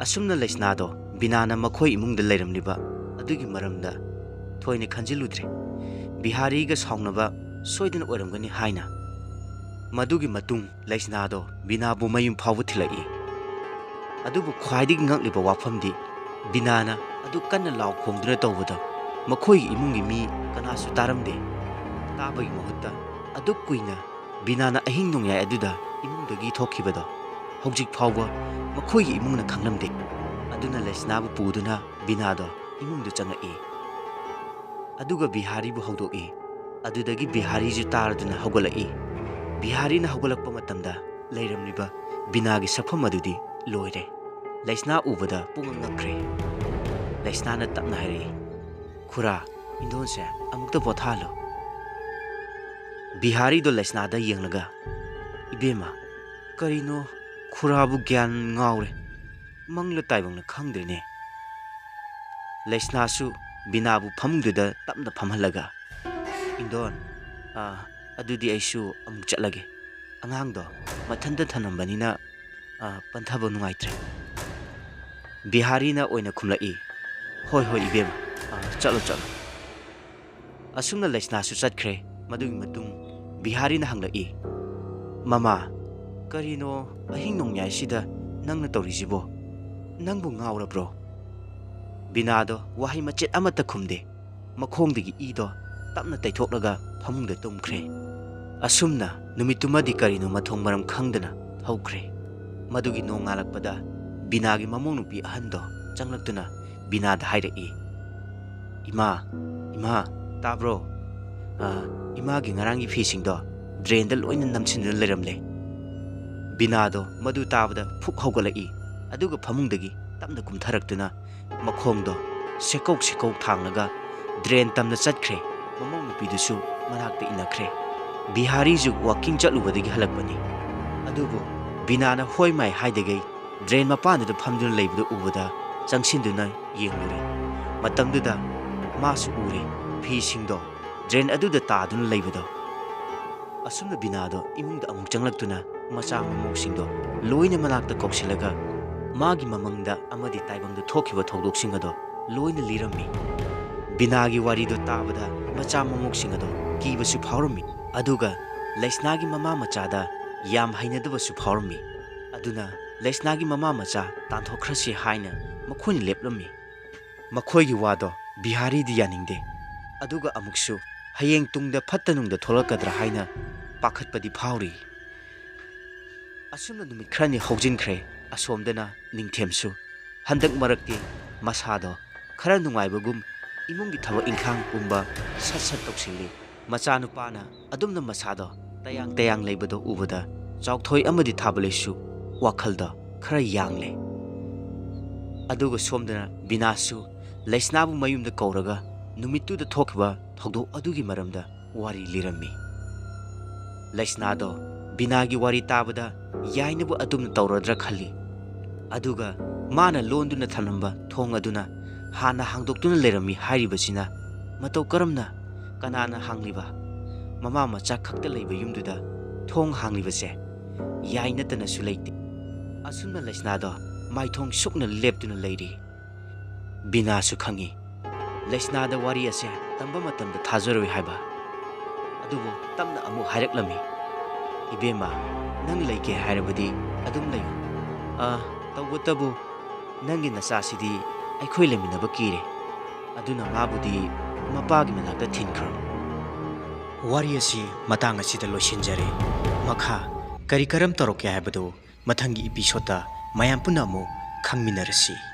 ꯑꯁꯨꯝꯅ ꯂꯩꯁꯅꯥꯗꯣ ꯕꯤꯅꯥꯅ ꯃꯈꯣꯏ ꯏꯃꯨꯡꯗ ꯂꯩꯔꯝꯂꯤꯕ ꯑꯗꯨꯒꯤ ꯃꯔꯝꯗ ꯊꯣꯏꯅ ꯈꯟꯖꯤꯜꯂꯨꯗ꯭ꯔꯦ꯫ ꯕꯤꯍꯥꯔꯤꯒ ꯁꯥꯎꯅꯕ ꯁꯣꯏꯗꯅ ꯑꯣꯏꯔꯝꯒꯅꯤ ꯍꯥꯏꯅ꯫ ꯃꯗꯨꯒꯤ ꯃꯇꯨꯡ ꯂꯩꯁꯅꯥꯗꯣ ꯕꯤꯅꯥꯕꯨ ꯃꯌꯨꯝ ꯐꯥꯎꯕ ꯊꯤꯜꯂꯛꯏ꯫ ꯑꯗꯨꯕꯨ ꯈ꯭ꯋꯥꯏꯗꯒꯤ ꯉꯛꯂꯤꯕ ꯋꯥꯐꯝꯗꯤ, ꯕꯤꯅꯥꯅ ꯑꯗꯨ ꯀꯟꯅ ꯂꯥꯎ ꯈꯣꯡꯗꯨꯅ ꯇꯧꯕꯗꯣ ꯃꯈꯣꯏꯒꯤ ꯏꯃꯨꯡꯒꯤ ꯃꯤ ꯀꯅꯥꯁꯨ ꯇꯥꯔꯝꯗꯦ꯫ ꯇꯥꯕꯒꯤ ꯃꯍꯨꯠꯇ ꯑꯗꯨꯛ ꯀꯨꯏꯅ ꯕꯤꯅꯥꯅ ꯑꯍꯤꯡ ꯅꯣꯡꯌꯥꯏ ꯑꯗꯨꯗ ꯏꯃꯨꯡꯗꯒꯤ ꯊꯣꯛꯈꯤꯕꯗꯣ ꯍꯧꯖꯤꯛ ꯐꯥꯎꯕ ꯃꯈꯣꯏꯒꯤ ꯏꯃꯨꯡꯅ ꯈꯪꯂꯝꯗꯦ꯫ ꯑꯗꯨꯅ ꯂꯩꯁꯅꯥꯕꯨ ꯄꯨꯗꯨꯅ ꯕꯤꯅꯥꯗꯣ ꯏꯃꯨꯡꯗ ꯆꯪꯂꯛꯏ꯫ ꯑꯗꯨꯒ ꯕꯤꯍꯥꯔꯤꯕꯨ ꯍꯧꯗꯣꯛꯏ꯫ ꯑꯗꯨꯗꯒꯤ ꯕꯤꯍꯥꯔꯤꯁꯨ ꯇꯥꯔꯗꯨꯅ ꯍꯧꯒꯠꯂꯛꯏ꯫ ꯕꯤꯍꯥꯔꯤꯅ ꯍꯧꯒꯠꯂꯛꯄ ꯃꯇꯝꯗ ꯂꯩꯔꯝꯂꯤꯕ ꯕꯤꯅꯥꯒꯤ ꯁꯛꯐꯝ ꯑꯗꯨꯗꯤ ꯂꯣꯏꯔꯦ꯫ ꯂꯩꯁꯅꯥ ꯎꯕꯗ ꯄꯨꯡꯉꯛ ꯉꯛꯈ꯭ꯔꯦ꯫ ꯂꯩꯁꯅꯥꯅ ꯇꯞꯅ ꯍꯥꯏꯔꯛꯏ, "ꯈꯨꯔꯥ, ꯏꯟꯗꯣꯟꯁꯦ ꯑꯃꯨꯛꯇ ꯄꯣꯊꯥꯍꯜꯂꯨ꯫" ꯕꯤꯍꯥꯔꯤꯗꯣ ꯂꯩꯁꯅꯥꯗ ꯌꯦꯡꯂꯒ, "ꯏꯕꯦꯝꯃ, ꯀꯔꯤꯅꯣ, ꯈꯨꯔꯥꯕꯨ ꯒ꯭ꯌꯥꯟ ꯉꯥꯎꯔꯦ꯫ ꯃꯪꯂ ꯇꯥꯏꯕꯪꯂ ꯈꯪꯗ꯭ꯔꯦꯅꯦ꯫" ꯂꯩꯁꯅꯥꯁꯨ ꯕꯤꯅꯥꯕꯨ ꯐꯃꯨꯡꯗꯨꯗ ꯇꯞꯅ ꯐꯝꯍꯜꯂꯒ, "ꯏꯟꯗꯣꯟ, ꯑꯥ, ꯑꯗꯨꯗꯤ ꯑꯩꯁꯨ ꯑꯃꯨꯛ ꯆꯠꯂꯒꯦ꯫ ꯑꯉꯥꯡꯗꯣ ꯃꯊꯟꯇ ꯊꯅꯝꯕꯅꯤꯅ, ꯑꯥ, ꯄꯟꯊꯕ ꯅꯨꯡꯉꯥꯏꯇ꯭ꯔꯦ꯫" ꯕꯤꯍꯥꯔꯤꯅ ꯑꯣꯏꯅ ꯈꯨꯝꯂꯛꯏ, "ꯍꯣꯏ, ꯍꯣꯏ, ꯏꯕꯦꯝꯃ, ꯑꯥ, ꯆꯠꯂꯣ, ꯆꯠꯂꯣ꯫" ꯑꯁꯨꯝꯅ ꯂꯩꯁꯅꯥꯁꯨ ꯆꯠꯈ꯭ꯔꯦ꯫ ꯃꯗꯨꯒꯤ ꯃꯇꯨꯡ ꯕꯤꯍꯥꯔꯤꯅ ꯍꯪꯂꯛꯏ, "ꯃꯃꯥ, ꯀꯔꯤꯅꯣ ꯑꯍꯤꯡ ꯅꯣꯡꯌꯥꯏꯁꯤꯗ ꯅꯪꯅ ꯇꯧꯔꯤꯁꯤꯕꯣ? ꯅꯪꯕꯨ ꯉꯥꯎꯔꯕ꯭ꯔꯣ?" ꯕꯤꯅꯥꯗꯣ ꯋꯥꯍꯩ ꯃꯆꯦꯠ ꯑꯃꯠꯇ ꯈꯨꯝꯗꯦ꯫ ꯃꯈꯣꯡꯗꯒꯤ ꯏꯗꯣ ꯇꯞꯅ ꯇꯩꯊꯣꯛꯂꯒ ꯐꯃꯨꯡꯗ ꯇꯨꯝꯈ꯭ꯔꯦ꯫ ꯑꯁꯨꯝꯅ ꯅꯨꯃꯤꯠꯇꯨꯃꯗꯤ ꯀꯔꯤꯅꯣ ꯃꯊꯣꯡ ꯃꯔꯝ ꯈꯪꯗꯅ ꯍꯧꯈ꯭ꯔꯦ꯫ ꯃꯗꯨꯒꯤ ꯅꯣꯡꯉꯥꯜꯂꯛꯄꯗ ꯕꯤꯅꯥꯒꯤ ꯃꯃꯧ ꯅꯨꯄꯤ ꯑꯍꯟꯗꯣ ꯆꯪꯂꯛꯇꯨꯅ ꯕꯤꯅꯥꯗ ꯍꯥꯏꯔꯛꯏ, "ꯏꯃꯥ, ꯏꯃꯥ, ꯇꯥꯕ꯭ꯔꯣ? ꯑ, ꯏꯃꯥꯒꯤ ꯉꯔꯥꯡꯒꯤ ꯐꯤꯁꯤꯡꯗꯣ ꯗ꯭ꯔꯦꯟꯗ ꯂꯣꯏꯅ ꯅꯝꯁꯤꯟꯗꯨꯅ ꯂꯩꯔꯝꯂꯦ꯫" ꯕꯤꯅꯥꯗꯣ ꯃꯗꯨ ꯇꯥꯕꯗ ꯐꯨꯛ ꯍꯧꯒꯠꯂꯛꯏ, ꯑꯗꯨꯒ ꯐꯃꯨꯡꯗꯒꯤ ꯇꯞꯅ ꯀꯨꯝꯊꯔꯛꯇꯨꯅ ꯃꯈꯣꯡꯗꯣ ꯁꯦꯀꯧ ꯁꯦꯀꯧ ꯊꯥꯡꯂꯒ ꯗ꯭ꯔꯦꯟ ꯇꯝꯅ ꯆꯠꯈ꯭ꯔꯦ꯫ ꯃꯃꯧ ꯅꯨꯄꯤꯗꯨꯁꯨ ꯃꯅꯥꯛꯇ ꯏꯟꯅꯈ꯭ꯔꯦ꯫ ꯕꯤꯍꯥꯔꯤꯁꯨ ꯋꯥꯀꯤꯡ ꯆꯠꯂꯨꯕꯗꯒꯤ ꯍꯜꯂꯛꯄꯅꯤ꯫ ꯑꯗꯨꯕꯨ ꯕꯤꯅꯥꯅ ꯍꯣꯏ ꯃꯥꯏ ꯍꯥꯏꯗꯒꯩ ꯗ꯭ꯔꯦꯟ ꯃꯄꯥꯟꯗꯨꯗ ꯐꯝꯗꯨꯅ ꯂꯩꯕꯗꯨ ꯎꯕꯗ ꯆꯪꯁꯤꯟꯗꯨꯅ ꯌꯦꯡꯂꯨꯔꯦ꯫ ꯃꯇꯝꯗꯨꯗ ꯃꯥꯁꯨ ꯎꯔꯦ, ꯐꯤꯁꯤꯡꯗꯣ ꯗ꯭ꯔꯦꯟ ꯑꯗꯨꯗ ꯇꯥꯗꯨꯅ ꯂꯩꯕꯗꯣ꯫ ꯑꯁꯨꯝꯅ ꯕꯤꯅꯥꯗꯣ ꯏꯃꯨꯡꯗ ꯑꯃꯨꯛ ꯆꯪꯂꯛꯇꯨꯅ ꯃꯆꯥ ꯃꯃꯧꯁꯤꯡꯗꯣ ꯂꯣꯏꯅ ꯃꯅꯥꯛꯇ ꯀꯧꯁꯤꯜꯂꯒ ꯃꯥꯒꯤ ꯃꯃꯪꯗ ꯑꯃꯗꯤ ꯇꯥꯏꯕꯪꯗ ꯊꯣꯛꯈꯤꯕ ꯊꯧꯗꯣꯛꯁꯤꯡ ꯑꯗꯣ ꯂꯣꯏꯅ ꯂꯤꯔꯝꯃꯤ꯫ ꯕꯤꯅꯥꯒꯤ ꯋꯥꯔꯤꯗꯣ ꯇꯥꯕꯗ ꯃꯆꯥ ꯃꯃꯧꯁꯤꯡ ꯑꯗꯣ ꯀꯤꯕꯁꯨ ꯐꯥꯎꯔꯝꯃꯤ, ꯑꯗꯨꯒ ꯂꯩꯁꯅꯥꯒꯤ ꯃꯃꯥ ꯃꯆꯥꯗ ꯌꯥꯝ ꯍꯩꯅꯗꯕꯁꯨ ꯐꯥꯎꯔꯝꯃꯤ꯫ ꯑꯗꯨꯅ ꯂꯩꯁꯅꯥꯒꯤ ꯃꯃꯥ ꯃꯆꯥ ꯇꯥꯟꯊꯣꯛꯈ꯭ꯔꯁꯤ ꯍꯥꯏꯅ ꯃꯈꯣꯏꯅ ꯂꯦꯞꯂꯝꯃꯤ꯫ ꯃꯈꯣꯏꯒꯤ ꯋꯥꯗꯣ ꯕꯤꯍꯥꯔꯤꯗꯤ ꯌꯥꯅꯤꯡꯗꯦ, ꯑꯗꯨꯒ ꯑꯃꯨꯛꯁꯨ ꯍꯌꯦꯡ ꯇꯨꯡꯗ ꯐꯠꯇ ꯅꯨꯡꯗ ꯊꯣꯛꯂꯛꯀꯗ꯭ꯔꯥ ꯍꯥꯏꯅ ꯄꯥꯈꯠꯄꯗꯤ ꯐꯥꯎꯔꯤ꯫ ꯑꯁꯨꯝꯅ ꯅꯨꯃꯤꯠ ꯈꯔꯅꯤ ꯍꯧꯖꯤꯟꯈ꯭ꯔꯦ꯫ ꯑꯁꯣꯝꯗꯅ ꯅꯤꯡꯊꯦꯝꯁꯨ ꯍꯟꯗꯛ ꯃꯔꯛꯇꯤ ꯃꯁꯥꯗꯣ ꯈꯔ ꯅꯨꯡꯉꯥꯏꯕꯒꯨꯝ, ꯏꯃꯨꯡꯒꯤ ꯊꯕꯛ ꯏꯪꯈꯥꯡ ꯄꯨꯝꯕ ꯁꯠ ꯁꯠ ꯇꯧꯁꯤꯜꯂꯤ꯫ ꯃꯆꯥꯅꯨꯄꯥꯅ ꯑꯗꯨꯝꯅ ꯃꯁꯥꯗꯣ ꯇꯌꯥꯡ ꯇꯌꯥꯡ ꯂꯩꯕꯗꯣ ꯎꯕꯗ ꯆꯥꯎꯊꯣꯏ ꯑꯃꯗꯤ ꯊꯥꯕꯂꯩꯁꯨ ꯋꯥꯈꯜꯗꯣ ꯈꯔ ꯌꯥꯡꯂꯦ꯫ ꯑꯗꯨꯒ ꯁꯣꯝꯗꯅ ꯕꯤꯅꯥꯁꯨ ꯂꯩꯁꯅꯥꯕꯨ ꯃꯌꯨꯝꯗ ꯀꯧꯔꯒ ꯅꯨꯃꯤꯠꯇꯨꯗ ꯊꯣꯛꯈꯤꯕ ꯊꯧꯗꯣꯛ ꯑꯗꯨꯒꯤ ꯃꯔꯝꯗ ꯋꯥꯔꯤ ꯂꯤꯔꯝꯃꯤ꯫ ꯂꯩꯁꯅꯥꯗꯣ ꯕꯤꯅꯥꯒꯤ ꯋꯥꯔꯤ ꯇꯥꯕꯗ ꯌꯥꯏꯅꯕ ꯑꯗꯨꯝꯅ ꯇꯧꯔꯗ꯭ꯔꯥ ꯈꯜꯂꯤ꯫ ꯑꯗꯨꯒ ꯃꯥꯅ ꯂꯣꯟꯗꯨꯅ ꯊꯝꯂꯝꯕ ꯊꯣꯡ ꯑꯗꯨꯅ ꯍꯥꯟꯅ ꯍꯥꯡꯗꯣꯛꯇꯨꯅ ꯂꯩꯔꯝꯃꯤ ꯍꯥꯏꯔꯤꯕꯁꯤꯅ ꯃꯇꯧ ꯀꯔꯝꯅ, ꯀꯅꯥꯅ ꯍꯥꯡꯂꯤꯕ? ꯃꯃꯥ ꯃꯆꯥ ꯈꯛꯇ ꯂꯩꯕ ꯌꯨꯝꯗꯨꯗ ꯊꯣꯡ ꯍꯥꯡꯂꯤꯕꯁꯦ ꯌꯥꯏ ꯅꯠꯇꯅꯁꯨ ꯂꯩꯇꯦ꯫ ꯑꯁꯨꯝꯅ ꯂꯩꯁꯅꯥꯗꯣ ꯃꯥꯏꯊꯣꯡ ꯁꯨꯛꯅ ꯂꯦꯞꯇꯨꯅ ꯂꯩꯔꯤ꯫ ꯕꯤꯅꯥꯁꯨ ꯈꯪꯏ, ꯂꯩꯁꯅꯥꯗ ꯋꯥꯔꯤ ꯑꯁꯦ ꯇꯝꯕ ꯃꯇꯝꯗ ꯊꯥꯖꯔꯣꯏ ꯍꯥꯏꯕ꯫ ꯑꯗꯨꯕꯨ ꯇꯞꯅ ꯑꯃꯨꯛ ꯍꯥꯏꯔꯛꯂꯝꯃꯤ, "ꯏꯕꯦꯝꯃ, ꯅꯪ ꯂꯩꯒꯦ ꯍꯥꯏꯔꯕꯗꯤ ꯑꯗꯨꯝ ꯂꯩꯌꯨ꯫ ꯑ, ꯇꯧꯕꯇꯕꯨ ꯅꯪꯒꯤ ꯅꯆꯥꯁꯤꯗꯤ ꯑꯩꯈꯣꯏ ꯂꯩꯃꯤꯟꯅꯕ ꯀꯤꯔꯦ꯫ ꯑꯗꯨꯅ ꯃꯥꯕꯨꯗꯤ ꯃꯄꯥꯒꯤ ꯃꯅꯥꯛꯇ ꯊꯤꯟꯈ꯭ꯔꯣ꯫" ꯋꯥꯔꯤ ꯑꯁꯤ ꯃꯇꯥꯡ ꯑꯁꯤꯗ ꯂꯣꯏꯁꯤꯟꯖꯔꯦ꯫ ꯃꯈꯥ ꯀꯔꯤ ꯀꯔꯝ ꯇꯧꯔꯛꯀꯦ ꯍꯥꯏꯕꯗꯨ ꯃꯊꯪꯒꯤ ꯏꯄꯤꯁꯣꯗꯇ ꯃꯌꯥꯝ ꯄꯨꯟꯅ ꯑꯃꯨꯛ ꯈꯪꯃꯤꯟꯅꯔꯁꯤ꯫